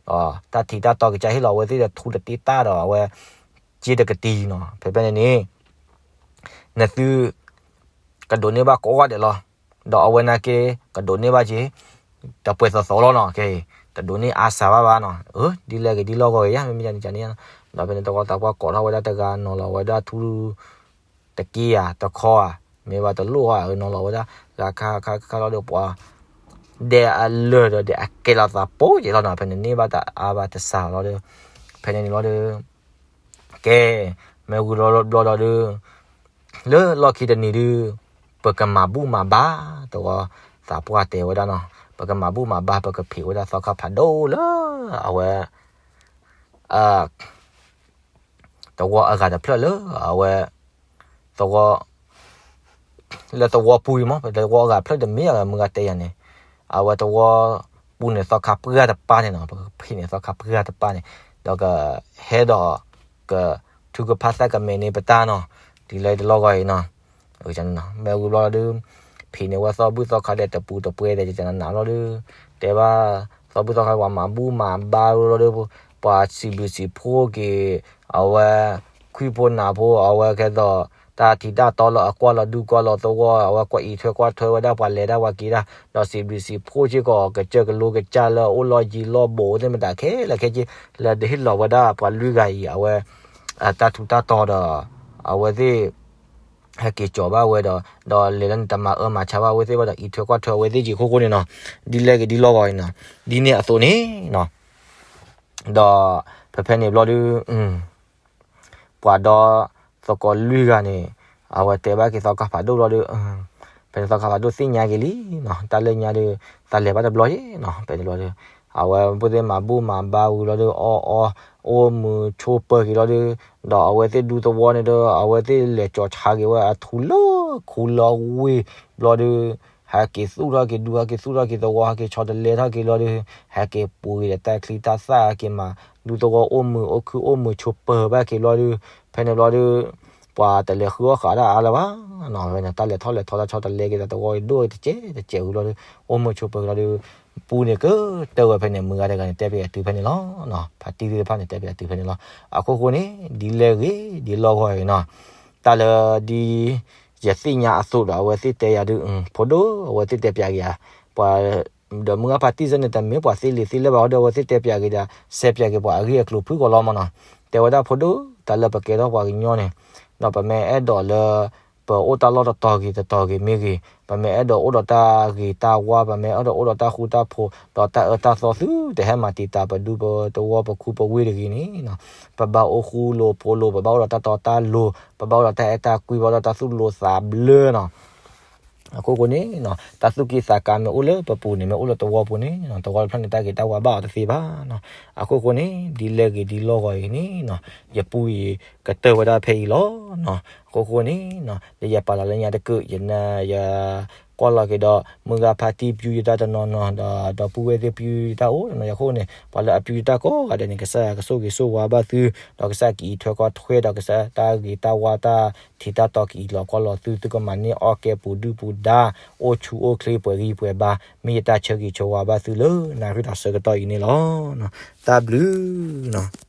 တၢ်ထံးတၢ်တီကစၢ်ဟ့ၣ်လီၤအဝဲသ့ၣ်ဒီးထူတတ့တၢ်ဒီးအဝဲ က့တကတံၤနီၤ. ဖဲဖဲန့ၣ်န့ၣ် နသု ကဒိးန့ၢ်ဘၣ်ကိးဂၤဒဲးလီၤ. ဒီးအဝဲနာ်က့ ကဒိးန့ၢ်ဘၣ်က့ၤ တပှဲၤသီသီလီၤနီၤ. ကဲ တဒိးန့ၢ်အါစှၤဘၣ်ဘၣ်နီၤ. ဒ်လဲၣ်ဂ့ၤဒ်လဲၣ်ဂ့ၤယါ မ့မ့ၢ်န့ၣ်န့ၣ် ဒီးဖဲန့ၣ်တဝီသးပှၢ်ကိးထီၣ်ဝဲဒၣ်တဂၤနီၤလီၤဝဲဒၣ်ထူ တက့ဧါ တခီဧါ မ့ၢ်ဘၣ်တလိၣ်ဧါ နီၤလီၤဝဲဒၣ် ဂၤခါခါခါလီၤဒီးပှၤ ဒဲအလၢာ်ဒီးဒဲအကဲလီၤသးပိာ်က့ၤလီၤနီၤ. ဖဲန့ၣ်န့ၢ်ဘၣ်တအါဘၣ်တစှၤလီၤဒီး ဖဲန့ၣ်န့ၣ်လီၤဒီး ကဲ မ့ၢ်ဝံၤလီၤဘျီလီၤဒီး လၢလီၢ်ခံတနံၤဒုး ပကမၤဘူၣ်မၤဘါ တဝီသးပှၢ်တဲဝဲဒၣ်နီၤ. ပကမၤဘူၣ်မၤဘါ ပကဖံးဝဲဒၣ်သီခါဖးဒိၣ်လၢ အဝဲ သဝီအဂၤတဖျၢၣ်လၢ အဝဲ သဝီ လၢသဝီပူၤအံၤမး ပသဝီအဂၤဖျၢၣ်တမ့ၢ်အဂၤမုၢ်ဂၤတဲယၤန့ၣ် အဝဲသဝီပူၤန့ၣ် သီခါပှၢ်တပၢ်န့ၣ်နီၤ ပကဖံးန့ၣ်သီခါပှၢ်တပၢ်န့ၣ် ဒီးကဟဲဒီး ကထုကဖၣ်သးကမဲာ်န့ၢ်ပတၢ်နီၤ ဒ်လဲၣ်တလီၢ်ဂီၢ်အံၤနီၤ မ့ၢ်ဝံၤဘျီဒုး ဖံးန့ၢ်ဝဲသီဘူၣ်သီခါဒဲးတပူၤတပှဲၤဒဲး ကနနးလီၤဒုး တဲဘၣ် သီဘူၣ်သီခါပှၤမၤဘူၣ်မၤဘါလီၤဒုး ပှၤစံးဘျုးစံးဖှိၣ်က့ၤ အဝဲ ခွံၣ်ဖိနးဖိ အဝဲကဲသိး တၢ်ထံးတၢ်တီလၢအကွၢ်လီၤဒူကွၢ်လီၤသဝီ အဝဲကွၢ်အံးထွဲကွၢ်ထွဲဝဲဒၣ်ပှၤလဲၤဒၣ်ပှၤက့ၤဒၣ် ဒီးစံးဘျုးစံးဖှိၣ်စ့ၢ်ကီး ကစၢၢ်ကလိကစၢ်လၢအိၣ်လီၢ်ယံၤလီၢ်ဘူးသ့ၣ်မတၤခဲလၢာ်ခဲဆ့ လၢဒုးဟ့ၣ်လီၤဝဲဒၣ်ပှၤလွံၢ်ဂၤအံၤ အဝဲ တၢ်ထူးတၢ်တီၤဒီး အဝဲသ့ၣ် ဟဲက့ၤကၠီၤဘၣ်ဝဲဒီး ဒီးလဲၤလၢန့ၣ်တမၤအၢမၤဆါဘၣ်အဝဲသ့ၣ်ဘၣ်ဒီး အံးထွဲကွၢ်ထွဲအဝဲသ့ၣ်က့ၤအခိၣ်ဃိန့ၣ်နီၤ ဒ်လဲၣ်ဂ့ၤဒ်လဲၣ်ဂ့ၤအံၤနီၤ ဒ်န့ၣ်အသိးန့ၣ်နီၤ ဒီးဖဲဖဲန့ၣ်ဘျီဒုး ပှၤဒီသကိးလွံၢ်ဂၤန့ၣ် အဝဲတဲဘၣ်က့ၤသီခါဖးဒိၣ်ဘျီဒီး ဖဲန့ၣ်သီခါဖးဒိၣ်သ့ၣ်ညါက့ၤလံနီၤ တၢ်လၢညါဒီး သးလဲၤဘၣ်တဘျီယ့ၣ်နီၤ ဖဲန့ၣ်ဘျီဒီး အဝဲဖိသ့ၣ်မၤဘူၣ်မၤဘါဝံၤလီၤဒီး အီၣ်အီ အိၣ်မုာ်ဆိးပၢၤက့ၤလီၤဒီး ဒီးအဝဲသ့ၣ်ဒူသဝီန့ၣ်ဒီး အဝဲသ့ၣ်လဲၤကၠီၤဆါက့ၤဝဲအထူလၢခူလၢဝ့ၢ်ဘျီဒီး ဟဲက့ၤသူၣ်ထီၣ်က့ၤဒူ ဟဲက့ၤသူၣ်ထီၣ်က့ၤသဝီ ဟဲက့ၤဆီတလဲထီၣ်က့ၤလီၤဒီး ဟဲက့ၤပှ့ၤဒီးတၢ်ချံတၢ်သၣ် ဟဲက့ၤမၤဒူသဝီ အိၣ်မုာ်အိၣ်ခုၣ်အိၣ်မုာ်ဆိးပၢၤဘၣ်က့ၤလီၤဒီး ဖဲန့ၣ်ဘျီဒီး ပှၤတလဲၤဃုအီၣ်ဃာ်ဒၣ်အါလၢၤဘၣ်နီၤ ဖဲန့ၣ် တၢ်လဲၤထီၣ်လဲၤထီတၢ်ဆီတလဲက့ၤတၢ်သဝီဒိၣ်တကဲးတကဲးဝံၤလီၤဒီး အိၣ်မုာ်ဆိးပၢၤက့ၤလီၤဒီး ပူန့ၣ်ကတၢၢ်ဝဲဖဲန့ၣ် မုၢ်ဂၤတဂၤန့ၣ် တဲပယၤတုၤဖဲန့ၣ်လီၤ. ဖါတံၢ်သ့ၣ်တဖၣ်န့ၣ် တဲပယၤတုၤဖဲန့ၣ်လီၤ. အခိၣ်ဃိန့ၣ် ဒ်လဲၣ်ဂ့ၤ ဒ်လဲၣ်ဂ့ၤနီၤ တၢ်လၢဒ် ယသ့ၣ်ညါအသိးဒီး အဝဲသ့ၣ်တဲယၤဒုး ဖိဒိၣ် အဝဲသ့ၣ်တဲပျးက့ၤယၤ ပှၤ ဒီးမုၢ်ဂၤဖါတံၢ်စ့ၢ်န့ၣ် တမ့ၢ်ပှၤသ့လံာ်သ့လဲၢ်ဘၣ်ဒီး အဝဲသ့ၣ်တဲပျးက့ၤဒီး စဲပျးက့ၤပှၤအဂ့ၢ်အကျိၤဖုၣ်ကီးလီၤမးနီၤ. တဲဝဲဒၣ်ဖိဒိၣ် တၢ်လၢပကဲထီၣ်ပှၤကညီန့ၣ် ဒီးပမ့ၢ်အဲၣ်ဒိးလၢ ပအိၣ်တၢ်လီၢ်တတီၤဂ့ၤတတီၤဂ့ၤမ့ၢ်ဂ့ၤ, ပမ့ၢ်အဲၣ်ဒိးအိၣ်ဒီးတၢ်ဂ့ၤတၢ်ဝါ, ပမ့ၢ်အဲၣ်ဒိးအိၣ်ဒီးတၢ်ဃူတၢ်ဖိး, ဒီးတၢ်အၢတၢ်သီသုတဟဲမၤတံာ်တာ်ပဒူပသဝီပခူပဝ့ၢ်တဂ့ၤန့ၣ်, ပဘၣ်အိၣ်ဃူလိာ်ဖိးလိာ်, ပဘၣ်အိၣ်ဒီးတၢ်တီတၢ်လိၤ, ပဘၣ်အိၣ်ဒီးတၢ်အဲၣ်တၢ်ကွံ, ပဘၣ်အိၣ်ဒီးတၢ်သူၣ်လိၤသးဘျၢနီၤ. အခိၣ်ဃိန့ၣ်, တၢ်သူၣ်ကံၢ်သးကါမ့ၢ်အိၣ်လၢပပူၤန့ၣ် မ့ၢ်အိၣ်လၢသဝီပူၤန့ၣ်, သဝီတဖျၢၣ်န့ၣ် တၢ်ဂ့ၤတၢ်ဝါဘၣ်အီၤတသ့ဘၣ်နီၤ. အခိၣ်ဃိန့ၣ် ဒ်လဲၣ်ဂ့ၤဒ်လဲၣ်ဂ့ၤအံၤန့ၣ်, ယပူအံၤကတၢၢ်ဝဲဒၣ်ဖဲအံၤလီၤ. အခိၣ်ဃိန့ၣ်, လၢယပာ်လီၤလၢညါတကုာ်, ယနၢ်ယကွၢ် ပာ်ဖှိၣ်လီၤက့ၤဒီး မုၢ်ဂၤဖါတံၢ်ပျုၢ်ယတၢ်တနီၤနီၤ ဒီး ဒီပုၢ်ဝဲၢ်သ့ၣ်ပျုၢ်ယတၢ်အိၣ်တနီၤအဃိန့ၣ် ပှၤလၢအပျုၢ်ယတၢ်ကိးဂၤဒဲးန့ၣ် ကစၢ်ယွၤကဆိၣ်ဂ့ၤဆိၣ်ဝါဘၣ်သု ဒီးကစၢ်ကအံးထွဲကွၢ်ထွဲဒီးကစၢ်တၢ်ဂ့ၤတၢ်ဝါတၢ်ထံးတၢ်တီကအံးလီၤကွၢ်လီၤသု သုကမၤန့ၢ်အီၣ်ကဲပူၤဒုၣ်ပူၤဒါ အိၣ်ဆူၣ်အိၣ်ချ့ပှဲၤဂံၢ်ပှဲၤဘါ မ့ၢ်ယတၢ်ဆၢဂ့ၤဆၢဝါဘၣ်သုလၢနၣ်ရံၣ်ဒီးဆၢကတီၢ်အံၤန့ၣ်လီၤ. တၢ်ဘျုးနီၤ.